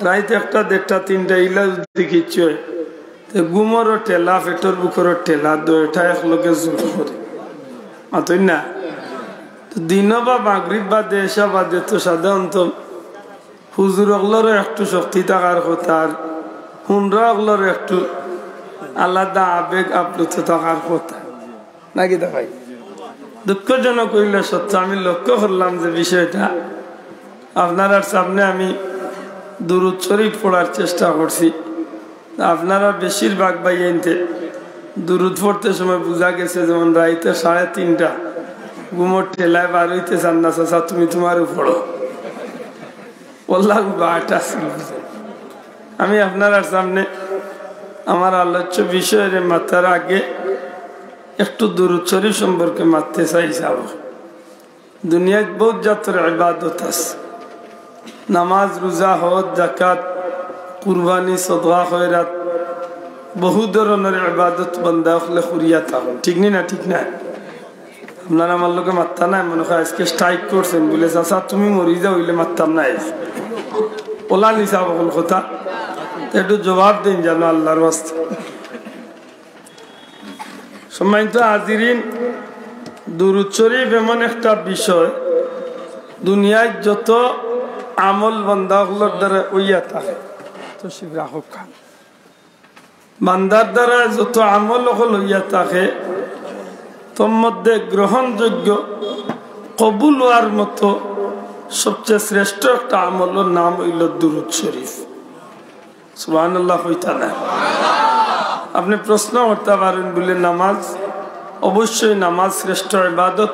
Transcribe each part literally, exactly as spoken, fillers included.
রাইত একটা, দেড়টা, তিনটা ইলা যদি কিচ্ছু অয়, তে ঘুমরও ঠেলা, পেটর ভুকরও ঠেলা, দুইটা একলগে জোর করে। মাতইন না? তো দিনো বা মাগরিব বাদে, এশা বাদে তো সাধারণত হুজুর অকলরও একটু শক্তি থাকার কথা, আর হুনরা অকলরও একটু আলাদা আবেগ আপ্লুত থাকার কথা। নাকি দা ভাই? দুঃখজনক অইলে সত্য, আমি লক্ষ্য করলাম যে বিষয়টা, আপনারার সামনে আমি দুরুদ শরীফ পড়ার চেষ্টা করছি। আপনারা বেশিরভাগ ভাইয়াইন্তে দুরুদ পড়তে সময় বুঝা গেছে, যেমন রাইতে সাড়ে তিনটা ঘুমর ঠেলায় বার অইতে চান না, "চাচা, তুমি তুমারও পড়ো।" ওল্লাহ বাট আছে। আমি আপনারার সামনে আমার আলোচ্য বিষয়রে মাতার আগে একটু দুরুদ শরীফ সম্পর্কে মাততে চাই, সাব। দুনিয়াত বহুত জাতর ইবাদত আছে, নামাজ, রোজা, হজ, যাকাত, কুরবানি, সদকা, খয়রাত, বহু ধরনর ইবাদত বান্দা অকলে করিয়া থাকইন, ঠিক নি না? ঠিক না? আপনারা আমার লগে মাততা নায়, মনে কয় আইজকে strike করছইন বুলে, "চাচা, তুমি মরি যাও, অইলে মাততাম নায়।" ওলা নি সাব অকল কথা, একটু জবাব দেইন জানো আল্লাহর ওয়াস্তে। সম্মানিত হাজিরিন, দুরুদ শরীফ এমন একটা বিষয়, দুনিয়াত যত আমল বান্দা অকলর দ্বারা অইয়া থাকে, তো শিবরা হোক খান, বান্দার দ্বারা যত আমল অকল অইয়া থাকে, তোর মধ্যে গ্রহণযোগ্য, কবুল অওয়ার মতো সবচেয়ে শ্রেষ্ঠ একটা আমলর নাম অইলো দুরুদ শরীফ। সুবহানাল্লাহ কইতা না? আপনে প্রশ্ন করতা পারইন বুলে নামাজ, অবশ্যই নামাজ শ্রেষ্ঠ ইবাদত,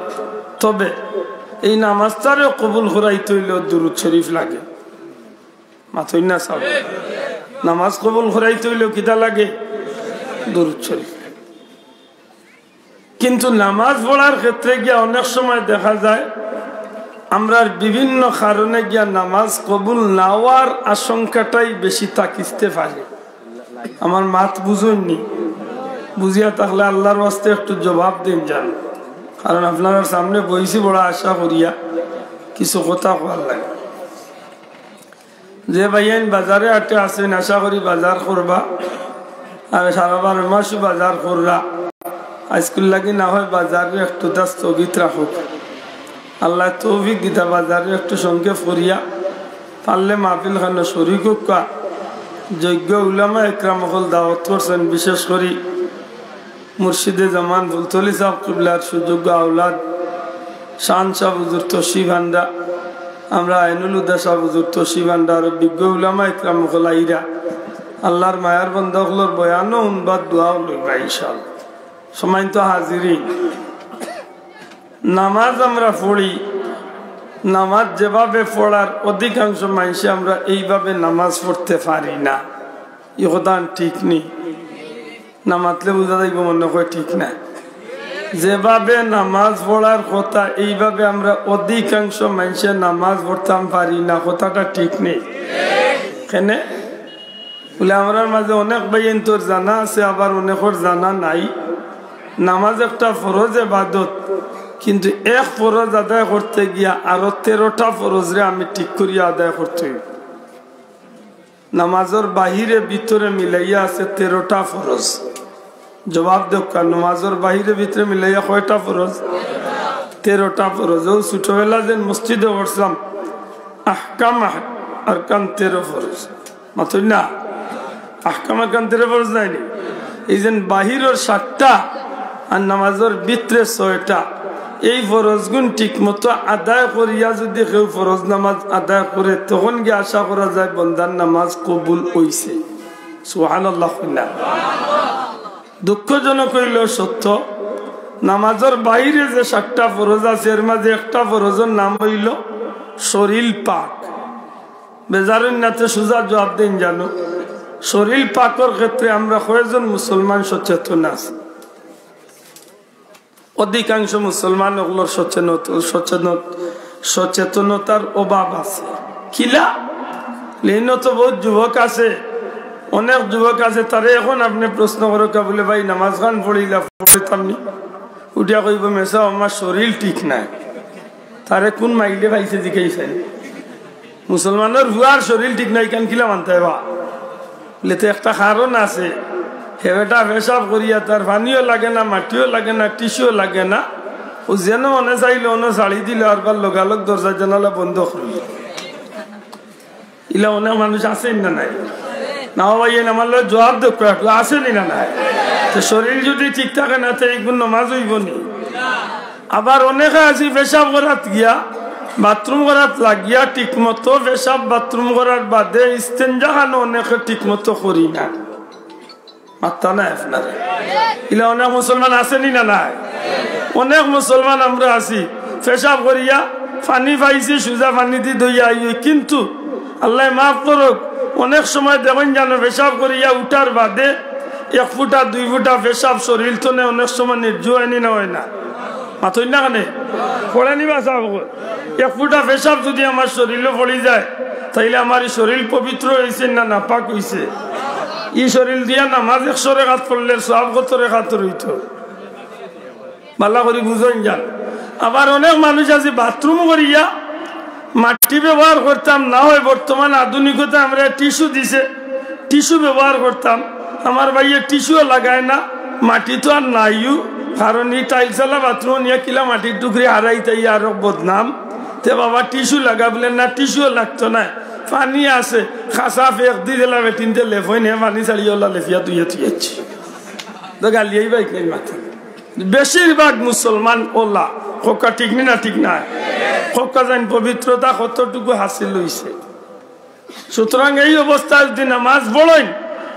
তবে এই নামাজটারেও কবুল করাইতে অইলে দুরুদ শরীফ লাগে। মাতইন না সাব। নামাজ কবুল করাইতে অইলেও কিতা লাগে? দুরুদ শরীফ। কিন্তু নামাজ পড়ার ক্ষেত্রে গিয়া অনেক সময় দেখা যায় আমরার বিভিন্ন কারণে গিয়া নামাজ কবুল না অওয়ার আশঙ্কাটাই বেশি থাকিতে পারে। আমার মাত বুঝইননি? বুঝিয়া থাকলে আল্লাহর ওয়াস্তে একটু জবাব দেইন জান, কারণ আপনারার সামনে বইছি বড় আশা করিয়া কিছু কথা কওয়ার লাগি। যে ভাইয়াইন বাজারে আটে আছইন, আশা করি বাজার করবা, আর সারা বারো মাসও বাজার কররা। আইজকুর লাগি না হয় বাজাররে একটুতা স্থগিত রাখউক। আল্লায় তৌফিক দিতা বাজাররে একটু সংক্ষেপ করিয়া, পারলে মাহফিল খানো শরিক অউক্কা। যোগ্য উলামা একরাম অকল দাওয়াত করছইন, বিশেষ করি মুর্শিদে জামান ফুলতলি সাব কিবলার সুযোগ্য আওলাদ শান সাব হুজুর তশরিফ আনরা, আমরার আইনুল হুদা সাব হুজুর তশরিফ আনরা, আরো বিজ্ঞ উলামা একরাম অকল আইরা। আল্লাহর মায়ার বান্দা অকলর বয়ানও হুনবা, দোয়াও লইবা ইনশাআল্লাহ। সম্মানিত হাজিরিন, নামাজ আমরা পড়ি, নামাজ যেভাবে পড়ার অধিকাংশ মানষে আমরা এইভাবে নামাজ পড়তে পারি না, ই কথা ঠিক নি? না মাতলে বুঝা যাইবো মনে কয় ঠিক না। যেভাবে নামাজ পড়ার কথা, এইভাবে আমরা অধিকাংশ মানষে নামাজ পড়তাম পারি না, কথাটা ঠিক নি? কেনে? বুলে, আমরার মাঝে অনেক ভাইয়াইন্তর জানা আছে, আবার অনেকর জানা নাই। নামাজ একটা ফরজ এবাদত, কিন্তু এক ফরজ আদায় করতে গিয়া আরো তেরোটা ফরজরে আমি ঠিক করিয়া আদায় করতে অইবো। নামাজর বাহিরে ভিতরে মিলাইয়া আছে তেরোটা ফরজ। জবাব দেউক্কা, নামাজর বাহিরে ভিতরে মিলাইয়া কয়টা ফরজ? তেরোটা ফরজ। অউ ছোটবেলা যেন মসজিদে পড়ছিলাম, আহকাম আহ-, আরকান তেরো ফরজ। মাতইন না? আহকাম আরকান তেরো ফরজ নায়নি? এই যেন বাহিরর সাতটা আর নামাজর ভিতরে ছয়টা, এই ফরজগুন ঠিক মতো আদায় করিয়া যদি কেউ ফরজ নামাজ আদায় করে, তখন গিয়া আশা করা যায় বন্দার নামাজ কবুল অইছে। সুবহানাল্লাহ কইন না? দুঃখজনক অইলেও সত্য, নামাজর বাহিরে যে সাতটা ফরজ আছে, এর মাঝে একটা ফরজর নাম অইলো শরীল পাক। বেজার অইন না তে সুজা জবাব দেইন জানো, শরীল পাকর ক্ষেত্রে আমরা কয়জন মুসলমান সচেতন আছি? অধিকাংশ মুসলমান অকলর সচেতন-, সচেতন-, সচেতনতার অভাব আছে। কিলা? লেইন তো বহুত যুবক আছে, অনেক যুবক আছে, তারে এখন আপনে প্রশ্ন করউক্কা বুলে, "ভাই, নামাজ খান পড়িলা, পড়িতাম নি?" উঠিয়া কইবো, "মেসাব, আমার শরীল ঠিক নাই।" তারে কুন মাইলে পাইছে জিকাইছইন? মুসলমানর পুয়ার শরীল ঠিক নাই, ইখান কিলা মানতায় বা? বলে, "তে একটা কারণ আছে, হে বেটা পেশাব করিয়া তার পানিও লাগে না, মাটিও লাগে না, টিস্যুও লাগে না, ও যেন মনে চাইল অনো ছাড়ি দিল, আর বার লগালগ দরজা জানালা বন্ধ করল।" ইলা অনেক মানুষ আছে না নাই? না ভাই, এন আমার লগে জবাব দেখ, একটু আছে নি না নাই? তো শরীল যদি ঠিক থাকে না, তো এইগুন নমাজ অইব নি? আবার অনেকে আছি পেশাব করাত গিয়া, বাথরুম করাত লাগিয়া, ঠিক মতো পেশাব বাথরুম করার বাদে ইস্তেঞ্জা খানো অনেকে ঠিক মতো করি না। মাত্তা নাই আপনারা? ইলা অনেক মুসলমান আছে নি না নাই? অনেক মুসলমান আমরা আছি, পেশাব করিয়া পানি পাইছি, সুজা পানি দি ধইয়া আইও, কিন্তু আল্লায় মাফ করুক, অনেক সময় দেখইন জানো, পেশাব করিয়া উঠার বাদে এক ফুটা দুই ফুটা পেশাব শরীল তনে অনেক সময় নির্জু অয় নি না অয় না? মাতইন না কেনে? পড়ে নি বা সাব অকল? এক ফুটা পেশাব যদি আমার শরীলো পড়ি যায়, তাইলে আমার ই শরীল পবিত্র অইছে না নাপাক অইছে? ই শরীল দিয়া নামাজ একশো রেকাত পড়লে সওয়াব কত রেকাত অইতো? ভালা করি বুঝইন যান। আবার অনেক মানুষ আছে বাথরুম করিয়া মাটি ব্যবহার করতাম, না অয় বর্তমান আধুনিকতা আমরা টিস্যু দিছে, টিস্যু ব্যবহার করতাম। আমার ভাইয়ে টিস্যুও লাগায় না, মাটি তো আর নাইও, কারণ ই টাইলসওয়ালা বাথরুম নিয়া কিলা মাটির টুকরি হারাইতাই আরো বদনাম। তে বাবা টিস্যু লাগা বলে না, টিস্যুও লাগতো না, পানি আছে, খাসা ফেক দি দিলা বেটিন্তে লেফইন, হে পানি ছাড়িয়া ওলা লেফিয়া ধুইয়া থুইয়াছি। তো গালিয়াই বাইক নাই মাথা। বেশিরভাগ মুসলমান ওলা। কউক্কা ঠিক নি না ঠিক নায়? কউক্কা যাইন পবিত্রতা কতটুকু হাসিল অইছে? সুতরাং এই অবস্থায় যদি নামাজ পড়ইন,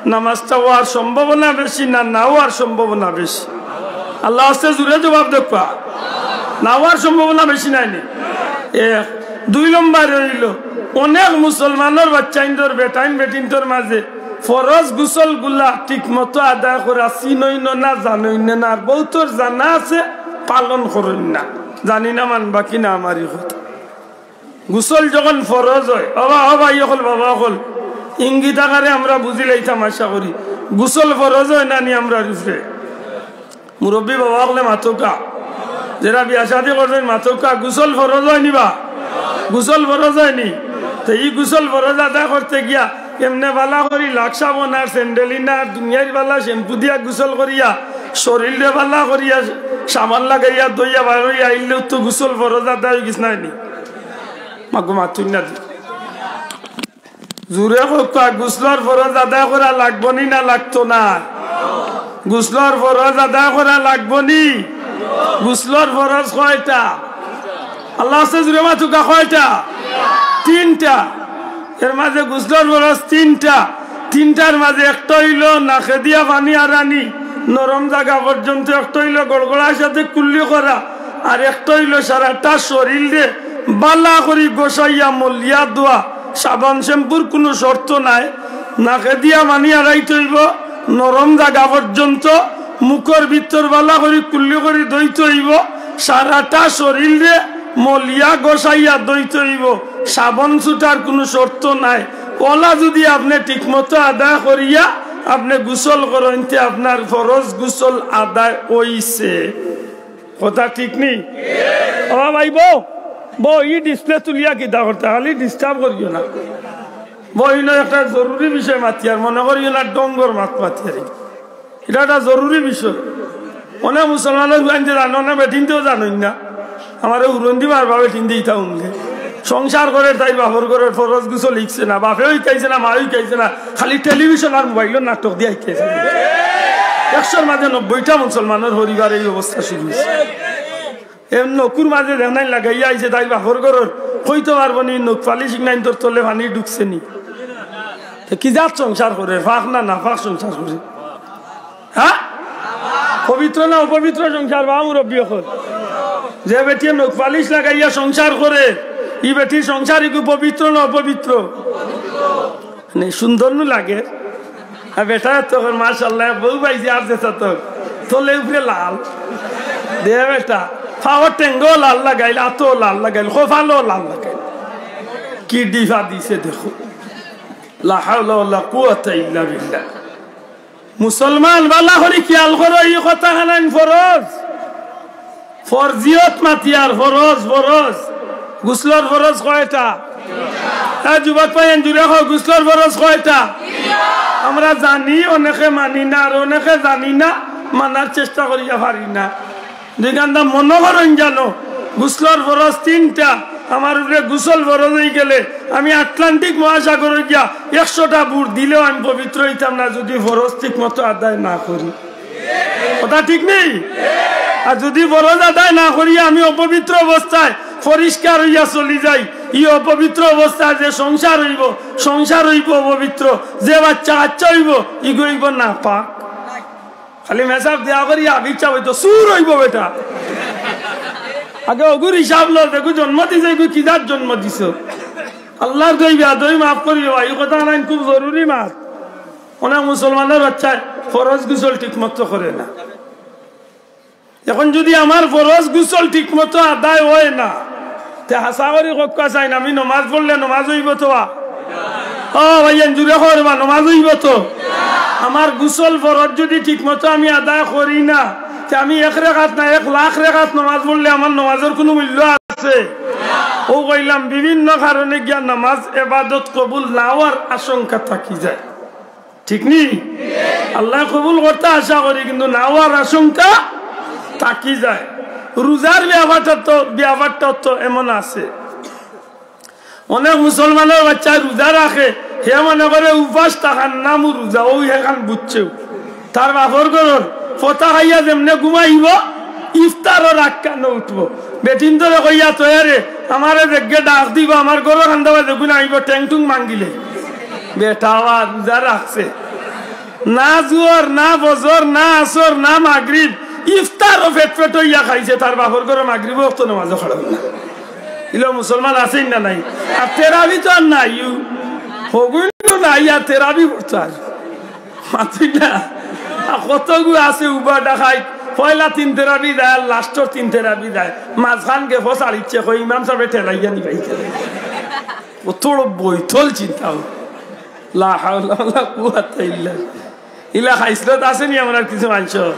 নামাজটা অওয়ার সম্ভাবনা বেশি না না অওয়ার সম্ভাবনা বেশি? আল্লার ওয়াস্তে জুরে জবাব দেউক্কা। না অওয়ার সম্ভাবনা বেশি নায় নি? এক। দুই নম্বর অইলো, অনেক মুসলমানর বাচ্চাইন্তর, বেটাইন বেটিন্তর মাঝে ফরজ গোসলগুলা ঠিক মতো আদায় করা চিনইন না, জানইন না, আর বউতর জানা আছে, পালন করইন না। জানি না মানবা কি না আমার ই কথা। গোসল যখন ফরজ অয়, বাবা, ও ভাই অকল, বাবা অকল, ইঙ্গিত আকারে আমরা বুঝিলাইতাম আশা করি, গোসল ফরজ অয় না নি আমরার উপরে? মুরব্বি বাবা অকলে মাতউক্কা, যেরা বিয়া শাদি করছইন মাতউক্কা, গোসল ফরজ অয় নি বা? গোসল ফরজ অয় নি? তে ই গোসল ফরজ আদায় করতে গিয়া এমনে ভালা করি লাক্স সাবন আর স্যান্ডেলিনা আর দুনিয়ার ভালা শ্যাম্পু দিয়া গোসল করিয়া, শরীলরে ভালা করিয়া সাবান লাগাইয়া ধইয়া বার অইয়া আইলেও তো গোসল ফরজ আদায় অইগেছে নায় নি? মাগো মাতইন না দি। জুরে কউক্কা, গোসলর ফরজ আদায় করা লাগবো নি না লাগতো না? গোসলর ফরজ আদায় করা লাগবো নি? গোসলর ফরজ কয়টা? আল্লার ওয়াস্তে জুরে মাতউক্কা, কয়টা? তিনটা। এর মাঝে গোসলর ফরজ তিনটা। তিনটার মাঝে একটা অইলো নাকে দিয়া পানি আরানি, নরম জাগা পর্যন্ত, একটা অইলো গড়গড়ার সাথে কুল্লি করা, আর একটা অইলো সারাটা শরীলরে ভালা করি গোসাইয়া মলিয়া ধোয়া। সাবান শ্যাম্পুর কুনু শর্ত নাই। নাকে দিয়া পানি আরাইতে অইবো, নরম জাগা পর্যন্ত, মুখর ভিতর ভালা করি কুল্লি করি ধইতে অইবো, সারাটা শরীলরে মলিয়া গোসাইয়া ধইতে অইবো। সাবান ছুটার কুনু শর্ত নাই। ওলা যুদি আপনে ঠিকমতো আদায় করিয়া আপনে গোসল করইন, তে আপনার ফরজ গোসল আদায় অইছে। কথা ঠিক নি? ও ভাই বউ, বউ, ই ডিসপ্লে তুলিয়া কিতা করতা? খালি disturb করিও না। বউ, ইনো একটা জরুরি বিষয় মাতিয়ার, মনে করিও না ডঙ্গর মাত মাতিয়ার। ইটা একটা জরুরি বিষয়। অনেক মুসলমানর পুয়াইন্তে জানো না, বেটিন্তেও জানইন না। আমারে উরন্দি মারবা বেটিন্তে ইতা হুনলে। সংসার করের, তাইর বাপর ঘরর ফরজ গোসল হিকছে না, বাপেও হিকাইছে না, মাও হিকাইছে না, খালি টেলিভিশন আর মোবাইলর নাটক দিয়া হিকাইছে। একশোর মাঝে নব্বইটা মুসলমানর পরিবারে ই অবস্থা শুরু অইছে। এ নকুর মাঝে দেখনাই লাগাইয়া আইছে, তাইর বাপর ঘরর কইতো পারবো নি, নখ পালিশ ইগনাইন্তর তলে পানি ঢুকছে নি। তে কি জাত সংসার করের, পাক না নাপাক সংসার করের? হ্যাঁ? পবিত্র না অপবিত্র সংসার বা মুরব্বি অকল? যে বেটিয়ে নখ পালিশ লাগাইয়া সংসার করের, ই বেটির সংসার ইগু পবিত্র না অপবিত্র? নে, সুন্দর নু লাগে। আর বেটা তো করে, "মাশাআল্লাহ, বউ পাইছি আর যেতা তো, তলে উপরে লাল।" দে বেটা, পাওর টেঙ্গও লাল লাগাইল, আতও লাল লাগাইল, কপালও লাল লাগাইল। কি ডিফা দিছে দেখো। লা হাওলা ওয়ালা কুওয়াতা ইল্লা বিল্লাহ। মুসলমান, ভালা করি খিয়াল করো, ই কথা খানাইন ফরজ। ফরজিয়ত মাতিয়ার, ফরজ, ফরজ। গোসলর ফরজ কয়টা? হ্যাঁ, যুবক ভাইয়াইন, জুরে কও, গোসলর ফরজ কয়টা? আমরা জানি, অনেকে মানি না, আর অনেকে জানি না, মানার চেষ্টা করিয়া পারি না। দুই কান্দা মনো করইন জানো, গোসলর ফরজ তিনটা। আমার উপরে গোসল ফরজ অইগেলে আমি আটলান্টিক মহাসাগরো গিয়া একশোটা বুড় দিলেও আমি পবিত্র অইতাম না, যুদি ফরজ ঠিক মতো আদায় না করি। কথা ঠিক নি? আর যুদি ফরজ আদায় না করি আমি অপবিত্র অবস্থায় পরিষ্কার অইয়া চলি যাই, ই অপবিত্র অবস্থায় যে সংসার অইবো, সংসার অইবো অপবিত্র, যে বাচ্চা কাচ্চা অইবো, ইগু অইবো নাপাক। খালি মেসাব দেয়া করি আবিচ্ছা অইতো, চুর অইবো বেটা। আগে অগুর হিসাব লো, দেখো জন্ম দিছো, এগু কিজাত জন্ম দিছো। আল্লার দোয়াই বেয়াদবি মাফ করিও, ই কথা নাইন খুব জরুরি মাত। অনেক মুসলমানর বাচ্চায় ফরজ গোসল ঠিক মতো করে না। এখন যুদি আমার ফরজ গোসল ঠিক মতো আদায় অয় না, তে হাছা করি কউক্কা চাইন, আমি নমাজ পড়লে নমাজ অইবো তো? ও ভাইয়াইন, জুরে কও রে বা, নমাজ অইবো তো? আমার গোসল ফরজ যুদি ঠিক মতো আমি আদায় করি না, তে আমি এক রেকাত না, এক লাখ রেকাত নমাজ পড়লে আমার নমাজর কুনু মূল্য আছে? অউ কইলাম, বিভিন্ন কারণে গিয়া নমাজ এবাদত কবুল না অওয়ার আশঙ্কা থাকি যায়। ঠিক নি? আল্লায় কবুল করতা আশা করি, কিন্তু না অওয়ার আশঙ্কা থাকি যায়। রোজার ব্যাপারটা তো, ব্যাপারটা তো এমন আছে, অনেক মুসলমানর বাচ্চায় রোজা রাখে, হে মনে করে উপাস থাকার নামউ রোজা, অউ হেখান বুঝছেউ। তার বাপর ঘরর ফতা খাইয়া যেমনে ঘুমাইবো, ইফতারর আগ কানো উঠবো। বেটিন্তরে কইয়া থয় রে, আমারে যেগে ডাক দিবো, আমার ঘরর কান্দাবায় যেগুন আইবো, ঠেং-ঠুং ভাঙ্গিলে। বেটা আবার রোজা রাখছে। না জুহর, না ফজর, না আসর, না মাগরিব, ইফতারও ফেট ফেট অইয়া খাইছে, তার বাপর ঘরো মাগরিবর অক্ত নমাজও খাড়া অয় না। ইলা মুসলমান আছইন না নাই? আর তেরাবি তো আর নাই, ইউ হগুইন তো নাই, আর তেরাবি পড়তো আর। মাতইন না। আর কতগু আছে উবা ডাকাইত, পয়লা তিন তেরাবি যায়, আর লাস্টর তিন তেরাবি যায়। মাঝখান গেফো ছাড়িচ্ছে, কয় ইমাম সাবে ঠেলাইয়া নিবাইতে। কত বড় বৈতল চিন্তা। লা হাওলা ওয়ালা কুওয়াতা ইল্লা। ইলা খাইছলত আছে নি আমরার কিছু মানষর?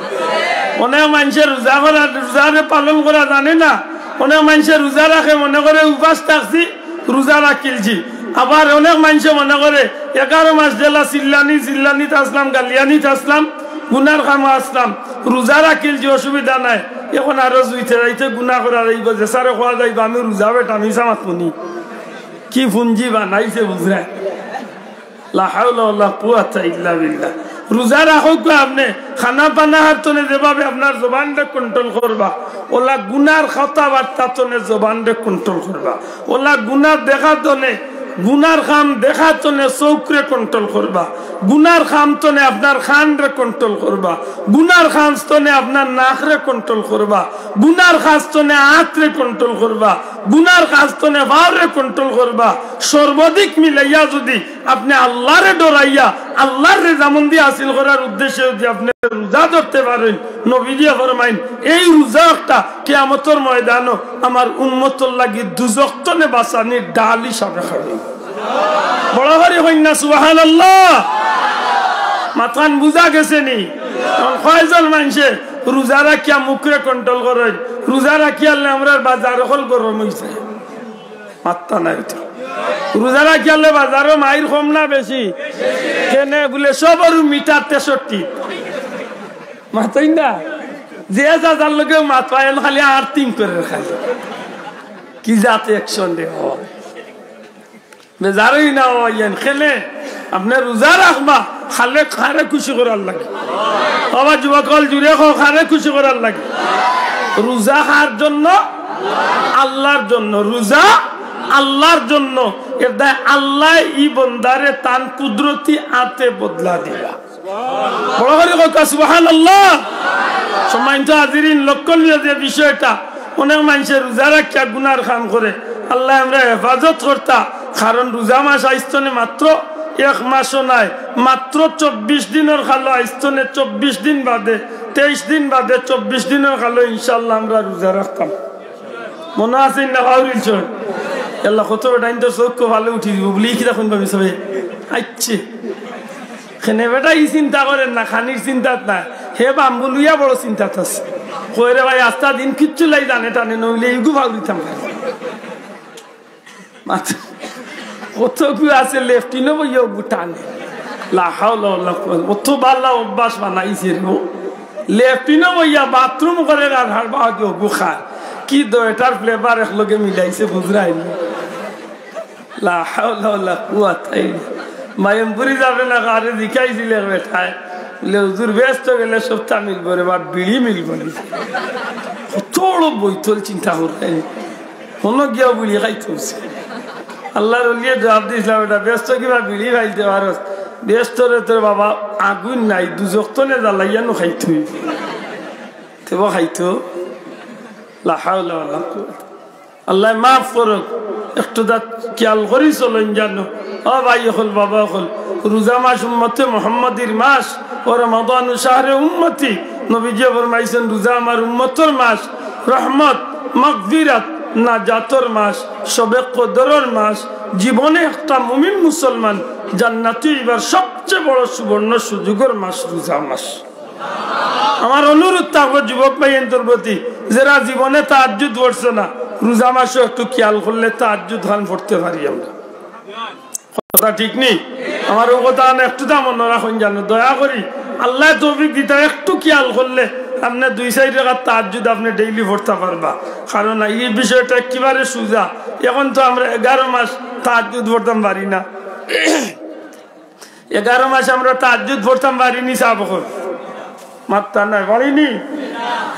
অনেক মানষে রোজা করা, রোজারে পালন করা জানে না। অনেক মানষে রোজা রাখে, মনে করে উপাস থাকছি, রোজা রাখিলছি। আবার অনেক মানষে মনে করে এগারো মাস যেলা চিল্লানি, চিল্লানিত আছলাম, গালিয়ানিত আছলাম, গুনার কামো আছলাম, রোজা রাখিলছি, অসুবিধা নাই। এখন আরো জুইতে যাইতে গুনা করা যাইবো, যে সারে কওয়া যাইবো, আমি রোজা বেটা, মিছা মাতমুনি। কি পুঞ্জি বানাইছে বুঝরা? লা হাওলা ওয়ালা কুওয়াতা ইল্লা বিল্লাহ। রোজা রাখউক্কা আপনে, খানা পানা হার তনে যেভাবে আপনার জবানরে control করবা, অলা গুনার কথাবার্তা তনে জবানরে control করবা, অলা গুনার দেখার তনে, গুনার কাম দেখার তনে চউখরে control করবা, গুনার কাম তনে আপনার কানরে control করবা, গুনার কাজ তনে আপনার নাকরে control করবা, গুনার কাজ তনে আতরে control করবা, গুনার কাজ তনে পাওরে control করবা। সর্বাধিক মিলাইয়া যুদি আপনে আল্লারে ডরাইয়া, আল্লার রেজামন্দি হাসিল করার উদ্দেশ্যে যুদি আপনে রোজা ধরতে পারইন, নবীজিয়ে ফরমাইন, এই রোজা একটা কিয়ামতর ময়দানো আমার উম্মতর লাগি দুজখ তনে বাঁচানির ঢাল হিসাবে খাড়ইন। বড় করি কইন না সুবহানাল্লাহ। মাতখান বুঝা গেছে নি? এখন কয়জন মানষে রোজা রাখিয়া মুখরে control করইন, রোজা রাখিয়ারলে আমরার বাজার অকল গরম অইছে। মাত্তা নাই তো। রোজা রাখিয়ারলে বাজারো মাইর কম না বেশি? কেনে বুলে সবরউ মিটার তেষট্টি। মাতইন না? যে যার লগে মাত পায়, খালি আর তিন করে খালি। কি জাতে action রে বাবা। বেজার অই না অইয়েন, কেনে? আপনে রোজা রাখবা, খালে কারে খুশি করার লাগি। বাবা যুবক অকল জুরে কও, কারে খুশি করার লাগি। রোজা কার জন্য? আল্লার জন্য। রোজা আল্লার জন্য। এর দায় আল্লায় ই বন্দারে তান কুদরতি আতে বদলা দিবা। বড় করি কউক্কা সুবহানাল্লাহ। সম্মানিত হাজিরিন, লক্ষণীয় যে বিষয়টা, অনেক মানষে রোজা রাখিয়া গুনার কাম করে। আল্লায় আমরারে হেফাজত করতা, কারণ রোজা মাস আইজ তনে মাত্র এক মাসও নায়, মাত্র চব্বিশ দিনর কালো আইজ তনে, চব্বিশ দিন বাদে, তেইশ দিন বাদে চব্বিশ দিনর কালো ইনশাআল্লাহ আমরা রোজা রাখতাম। মনো আছে না, পাউরিলছইন? আল্লাহ, কত বেটাইন্তর চউখ কপালো উঠি দিবো, বুলে, "ই কিতা কইন বা মিছা ভাই?" আইচ্ছে। কেনে বেটা ই চিন্তা করের না, খানির চিন্তাত নায়। হে বাম্বু লইয়া বড় চিন্তাত আছে। কয় রে ভাই, আস্তা দিন কিচ্ছু লাই জানে টানে, নইলে ইগু পাউরিতাম। মাত-, কতগু আছে লেফটিনো বইয়া অগু টানে। লা হাওলা ওয়ালা কুওয়াতা। অত বালা অভ্যাস বানাইছে রে ও। লেফটিনো বইয়া বাথরুম করে আর হারবা আগে অগু খায়। কি দয়টার ফ্লেভার একলগে মিলাইছে বুঝরায়নি। লা হাওলা ওয়ালা কুওয়াতা ইল্লা। মায়ামপুরি যাবে না, কারে জিকাইছিল এক বেটায়। বলে, "হুজুর, বেহেস্তো গেলে সবতা মিলবো রে, but বিড়ি মিলবো না।" কত বড় বৈতল চিন্তা করলেন। হনো গিয়া বিড়ি খাইতো অইছে। আল্লার ওলিয়ে জবাব দিছলা, "বেটা, বেহেস্তো কিবা বিড়ি খাইতে পারস? বেহেস্তরে তোর বাবা আগুন নাই, দুজখ তনে জ্বালাইয়া নু খাইতো অইবো।" তেবো খাইতো। লা হাওলা ওয়ালা কুওয়াতা। আল্লায় মাফ করুক, একটু দাত খিয়াল করি চলইন জানো। ও ভাই অকল, বাবা অকল, রোজা মাস উম্মতে মুহাম্মদীর মাস, ও রমাদানু শাহরে উম্মতি। নবীজিয়ে ফরমাইছইন, রোজা আমার উম্মতর মাস, রহমত, মাগফিরাত, নাজাতর মাস, শবে কদরর মাস। জীবনে একটা মুমিন মুসলমান জান্নাতি অইবার সবচেয়ে বড় সুবর্ণ সুযোগর মাস রোজা মাস। আমার অনুরোধ থাকবো যুবক ভাইয়াইন্তর প্রতি, যেরা জীবনে তাহাজ্জুদ পড়ছো না, রোজা মাসো একটু খিয়াল করলে তাহাজ্জুদ খান পড়তে পারি আমরা। কথা ঠিক নি? আমার অউ কথা আন একটু তা মনো রাখইন জানো, দয়া করি। আল্লায় তৌফিক দিতা, একটু খিয়াল করলে আপনে দুই চাইর রাকাত তাহাজ্জুদ আপনে ডেইলি পড়তা পারবা। কারণ ই বিষয়টা একেবারে সুজা। এখন তো আমরা এগারো মাস তাহাজ্জুদ পড়তাম পারি না। এগারো মাস আমরা তাহাজ্জুদ পড়তাম পারিনি, সাব অকল? মাত্তা নাই, পারিনি।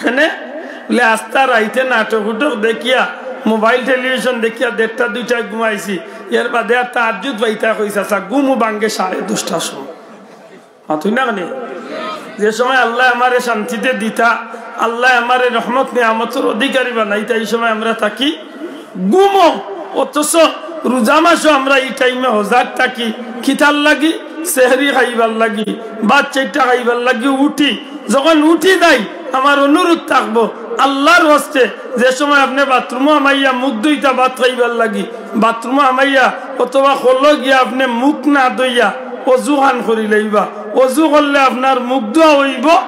কেনে? বলে, আস্তা রাইতে নাটক উটক দেখিয়া, মোবাইল টেলিভিশন দেখিয়া দেড়টা দুইটায় ঘুমাইছি। এর বাদে আর তাহাজ্জুদ পাইতা কই চাচা, ঘুমও ভাঙ্গে সাড়ে দশটার সময়। মাতইন না কেনে? যে সময় আল্লায় আমারে শান্তিতে দিতা, আল্লায় আমারে রহমত নিয়ামতর অধিকারী বানাইতা, ই সময় আমরা থাকি ঘুমো। অথচ রোজা মাসো আমরা ই টাইমে হজাগ থাকি। কিতার লাগি? সেহরি খাইবার লাগি, ভাত চাইরটা খাইবার লাগি উঠি। যখন উঠি যাই, আমার অনুরোধ থাকবো আল্লার ওয়াস্তে, যে সময় আপনে বাথরুমো হামাইয়া মুখ ধইতা ভাত খাইবার লাগি, বাথরুমো হামাইয়া অথবা কলো গিয়া আপনে মুখ না ধইয়া অজু খান করি লইবা। অজু করলে আপনার মুখ ধোয়া অইবো,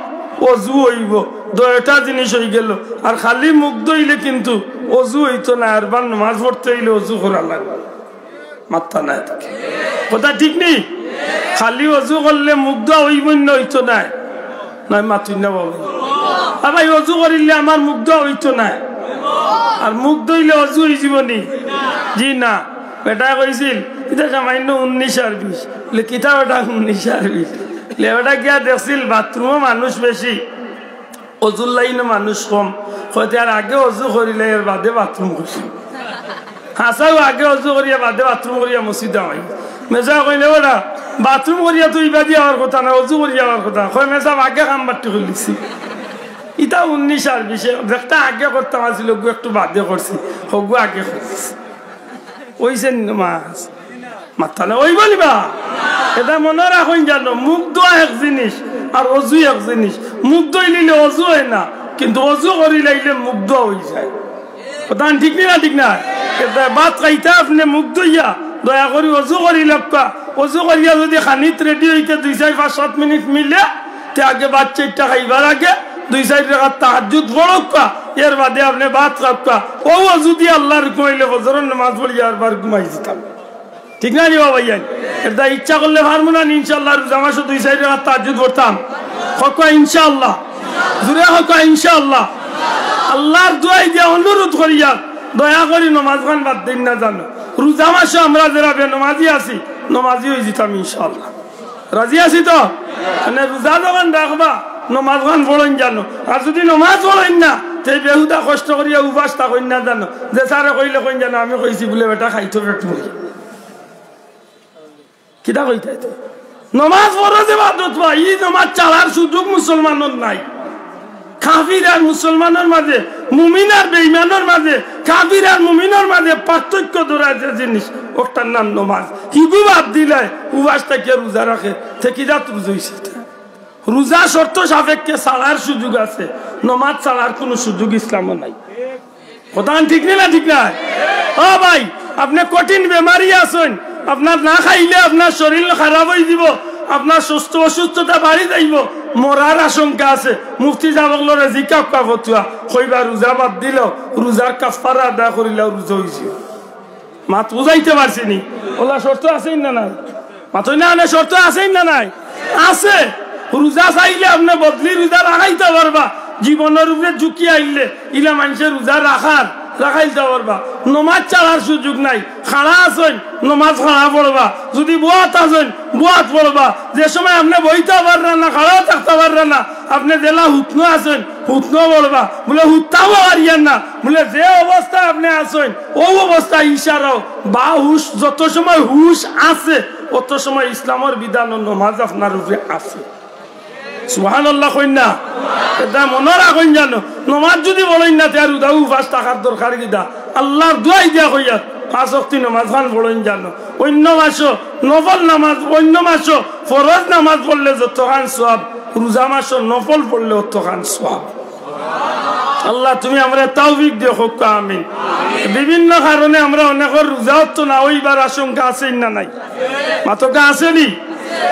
অজু অইবো, দুইটা জিনিস অইগেলো। আর খালি মুখ ধইলে কিন্তু অজু অইতো নায়, আরবার নমাজ পড়তে অইলে অজু করা লাগবো। মাত্তা নাই তো। কথা ঠিক নি? খালি অজু করলে মুখ ধোয়া অইবো নি না অইতো নায়? নায়, মাতইন না বাবা। আর ভাই, অজু করিলে আমার মুখ ধোয়া অইতো নায়? আর মুখ ধইলে অজু অইযিবো নি? জি না। বেটায় কইছিল, "ইতা সামান্য উনিশ আর বিশ।" বলে, "কিতা বেটা উনিশ আর বিশ?" বলে, বেটা গিয়া দেখছিল বাথরুমো মানুষ বেশি, অজুর লাইনো মানুষ কম। কয়, "তে আর আগে অজু করিলে এর বাদে বাথরুম করি।" হাছাউ আগে অজু করিয়া বাদে বাথরুম করিয়া মসজিদ আই। মেসাব কইন, "বেটা, বাথরুম করিয়া তো ইবাদি আওয়ার কথা না, অজু করিয়া আওয়ার কথা।" কয়, "মেসাব, আগে কাম বাট্টি করিলিছি।" ইতা উনিশ আর বিশে, যেটা আগে করতাম আছিল, অগু একটু বাদে করছি, হগু আগে করছি। অইছে নি নমাজ? মাত্তা নাই, অইবো নি বা? এটা মনো রাখইন জানো, মুখ ধোয়া এক জিনিস আর অজু এক জিনিস। মুখ ধইলিলে অজু অয় না, কিন্তু অজু করিলাইলে মুখ ধোয়া অইযায়। কথা ঠিক নি না? ঠিক না? এটা ভাত খাইতা আপনে মুখ ধইয়া, দয়া করি অজু করি লউক্কা। অজু করিয়া যদি খানিত রেডি অইতে দুই, চাইর, পাঁচ, সাত মিনিট মিলে, তে আগে ভাত চাইরটা খাইবার আগে দুই, চাইর রাকাত তাহাজ্জুদ পড়উক্কা, এর বাদে আপনে ভাত খাউক্কা। অউ অজু দি আল্লার হুকুম অইলে ফজরর নমাজ পড়িয়া আরবার ঘুমাই যিতাম। ঠিক না রে বাবা? ইয়ান এটা ইচ্ছা করলে পারমু না নি? ইনশাআল্লাহ, রোজা মাসো দুই, চাইর রাকাত তাহাজ্জুদ পড়তাম। কউক্কা ইনশাআল্লাহ, জুরে কউক্কা ইনশাআল্লাহ। আল্লার দোয়াই দিয়া অনুরোধ করিয়ার, দয়া করি নমাজ খান বাদ দিন না জানো। রোজা মাসো আমরা যেরা বেনমাজি আছি, নমাজি অই যিতাম ইনশাআল্লাহ। রাজি আছি তো? মানে রোজা যখন রাখবা, নমাজ খান পড়ইন জানো। আর যদি নমাজ পড়ইন না, তে বেহুদা কষ্ট করিয়া উপাস থাকইন না জানো। যে স্যারে কইলে কইন জানো, "আমি কইছি বুলে বেটা খাইতো পেট ভরি।" কিতা কইতা ইতা? নমাজ ফরজ ইবাদত বা, ই নমাজ ছাড়ার সুযোগ মুসলমানর নাই। কাফির আর মুসলমানর মাঝে, মুমিন আর বেইমানর মাঝে, কাফির আর মুমিনর মাঝে পার্থক্য ধরার যে জিনিস, ওটার নাম নমাজ। হিগু বাদ দিলায়, উপাস থাকিয়া রোজা রাখে, তে কি জাত রোজা অইছে ইটা? রোজা শর্ত সাপেক্ষে ছাড়ার সুযোগ আছে, নমাজ ছাড়ার কুনু সুযোগ ইসলামো নাই। কথা ঠিক নি না? ঠিক না? ও ভাই, আপনে কঠিন বেমারি আছইন, আপনার না খাইলে আপনার শরীল খারাপ অই যিবো, আপনার সুস্থ অসুস্থতা বাড়ি যাইবো, মরার আশঙ্কা আছে। মুফতি সাব অকলরে জিকাউক্কা ফতুয়া, কইবা রোজা বাদ দিলাও, রোজার কাফফারা আদায় করিলাও, রোজা অই যিবো। মাত বুঝাইতে পারছি নি? অলা শর্ত আছে না নাই? মাতইন না, অনে শর্ত আছে না নাই? আছে। রোজা চাইলে আপনে বদলি রোজা রাখাইতা পারবা, জীবনর উপরে ঝুঁকি আইলে ইলা মানষে রোজা রাখার, রাখাইতা পারবা। নমাজ ছাড়ার সুযোগ নাই। খাড়া আছইন, নমাজ খাড়া পড়বা। যুদি বওয়াত আছইন, বওয়াত পড়বা। যে সময় আপনে বইতা পাররা না, খাড়াও থাকতা পাররা না, আপনে যেলা হুতনো আছইন, হুতনো পড়বা। বুলে, হুততাও পারিয়ার না। বুলে, যে অবস্থায় আপনে আছইন, অউ অবস্থায় ইশারাও বা হুশ, যত সময় হুশ আছে, অত সময় ইসলামর বিধান ও নমাজ আপনার উপরে আছে। সুবহানাল্লাহ কইন না? এটা মনো রাখইন জানো, নমাজ যুদি পড়ইন না, তে আর উদাউ উপাস থাকার দরকার কিতা? আল্লার দুয়াই দিয়া কইয়ার, পাঁচ ওয়াক্তি নমাজ খান পড়ইন জানো। অইন্য মাসো নফল নমাজ, অইন্য মাসো ফরজ নমাজ পড়লে যতখান সওয়াব, রোজা মাসো নফল পড়লে অতখান সওয়াব। আল্লাহ, তুমি আমরারে তৌফিক দিও, কউক্কা আমিন। বিভিন্ন কারণে আমরা অনেকর রোজা অক্ত না অইবার আশঙ্কা আছে না নাই? মাতউক্কা আছে নি?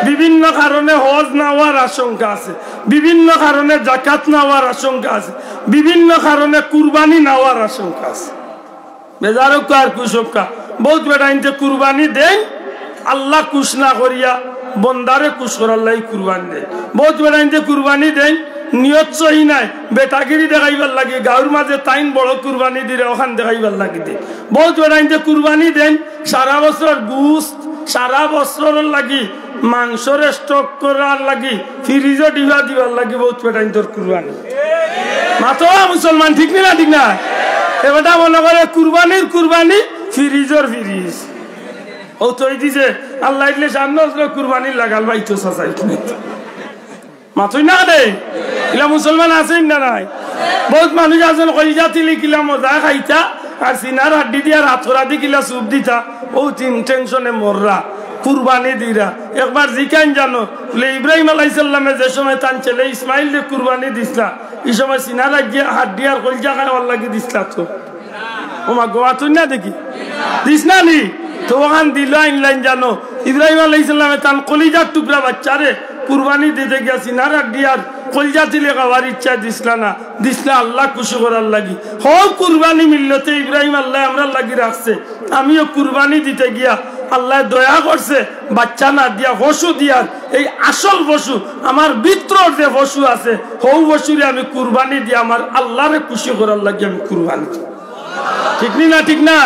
বিভিন্ন কারণে হজ না অওয়ার আশঙ্কা আছে, বিভিন্ন কারণে জাকাত না অওয়ার আশঙ্কা আছে, বিভিন্ন কারণে কুরবানি না অওয়ার আশঙ্কা আছে। বেজার অউক্কা আর খুশ অউক্কা, বউত বেটাইন্তে কুরবানি দেইন, আল্লাহ খুশ না করিয়া বন্দারে খুশ করার লাগি কুরবানি দেইন। বউত বেটাইন্তে কুরবানি দেইন, নিয়ত সহি নাই, বেটাগিরি দেখাইবার লাগি, গাউর মাঝে তাইন বড় কুরবানি দিরা, অখান দেখাইবার লাগি দেইন। বউত বেটাইন্তে কুরবানি দেইন, সারা বছর গুস্ত, সারা বছরর লাগি মাংসরে স্টক করার লাগি, ফ্রিজো ডিবা দিবার লাগি বউত বেটাইন্তর কুরবানি। মাতো মুসলমান, ঠিক নি না? ঠিক না? এ বেটা মনো করে কুরবানির কুরবানি, ফ্রিজর ফ্রিজ। অউ থই দিছে, আল্লাহ দিলে সামনে আসলে কুরবানির লাগাল পাইতো চাচা, এখানে। মাতইন না রে, ইলা মুসলমান আছইন না নাই? বউত মানুষ আছইন, কলিজা তিলি কিলা মজা খাইতা, আর সিনার হাড্ডি দি আর হাতকড়া দি কিলা চুপ দিতা, অউ তিন টেনশনে মররা, কুরবানি দিরা। একবার জিকাইন জানো, বুলে ইব্রাহিম আলাইহিস সালামে যে সময় তান ছেলে ইসমাইলরে কুরবানি দিছলা, ই সময় সিনার হাড্ডি আর কলিজা খাওয়ার লাগি দিছলা তো। ও মা গো, মাতইন না দেখি। দিছ না নি? তো অখান দিলা আনলাইন জানো। ইব্রাহিম আলাইহিস সালামে তান কলিজার টুকরা বাচ্চারে কুরবানি দিতে গিয়া সিনার হাড্ডি আর কলিজা তিলি খাওয়ার ইচ্ছা দিছলা না, দিছলা আল্লাহ খুশি করার লাগি। হউ কুরবানি মিল্লতে ইব্রাহিম আল্লায় আমরার লাগি রাখছে, আমিও কুরবানি দিতে গিয়া আল্লায় দয়া করছে, বাচ্চা না দিয়া পশু দিয়ার, এই আসল পশু, আমার ভিতরর যে পশু আছে, হউ পশুরে আমি কুরবানি দিয়া আমার আল্লাহরে খুশি করার লাগি আমি কুরবানি দিই। ঠিক নি না? ঠিক না?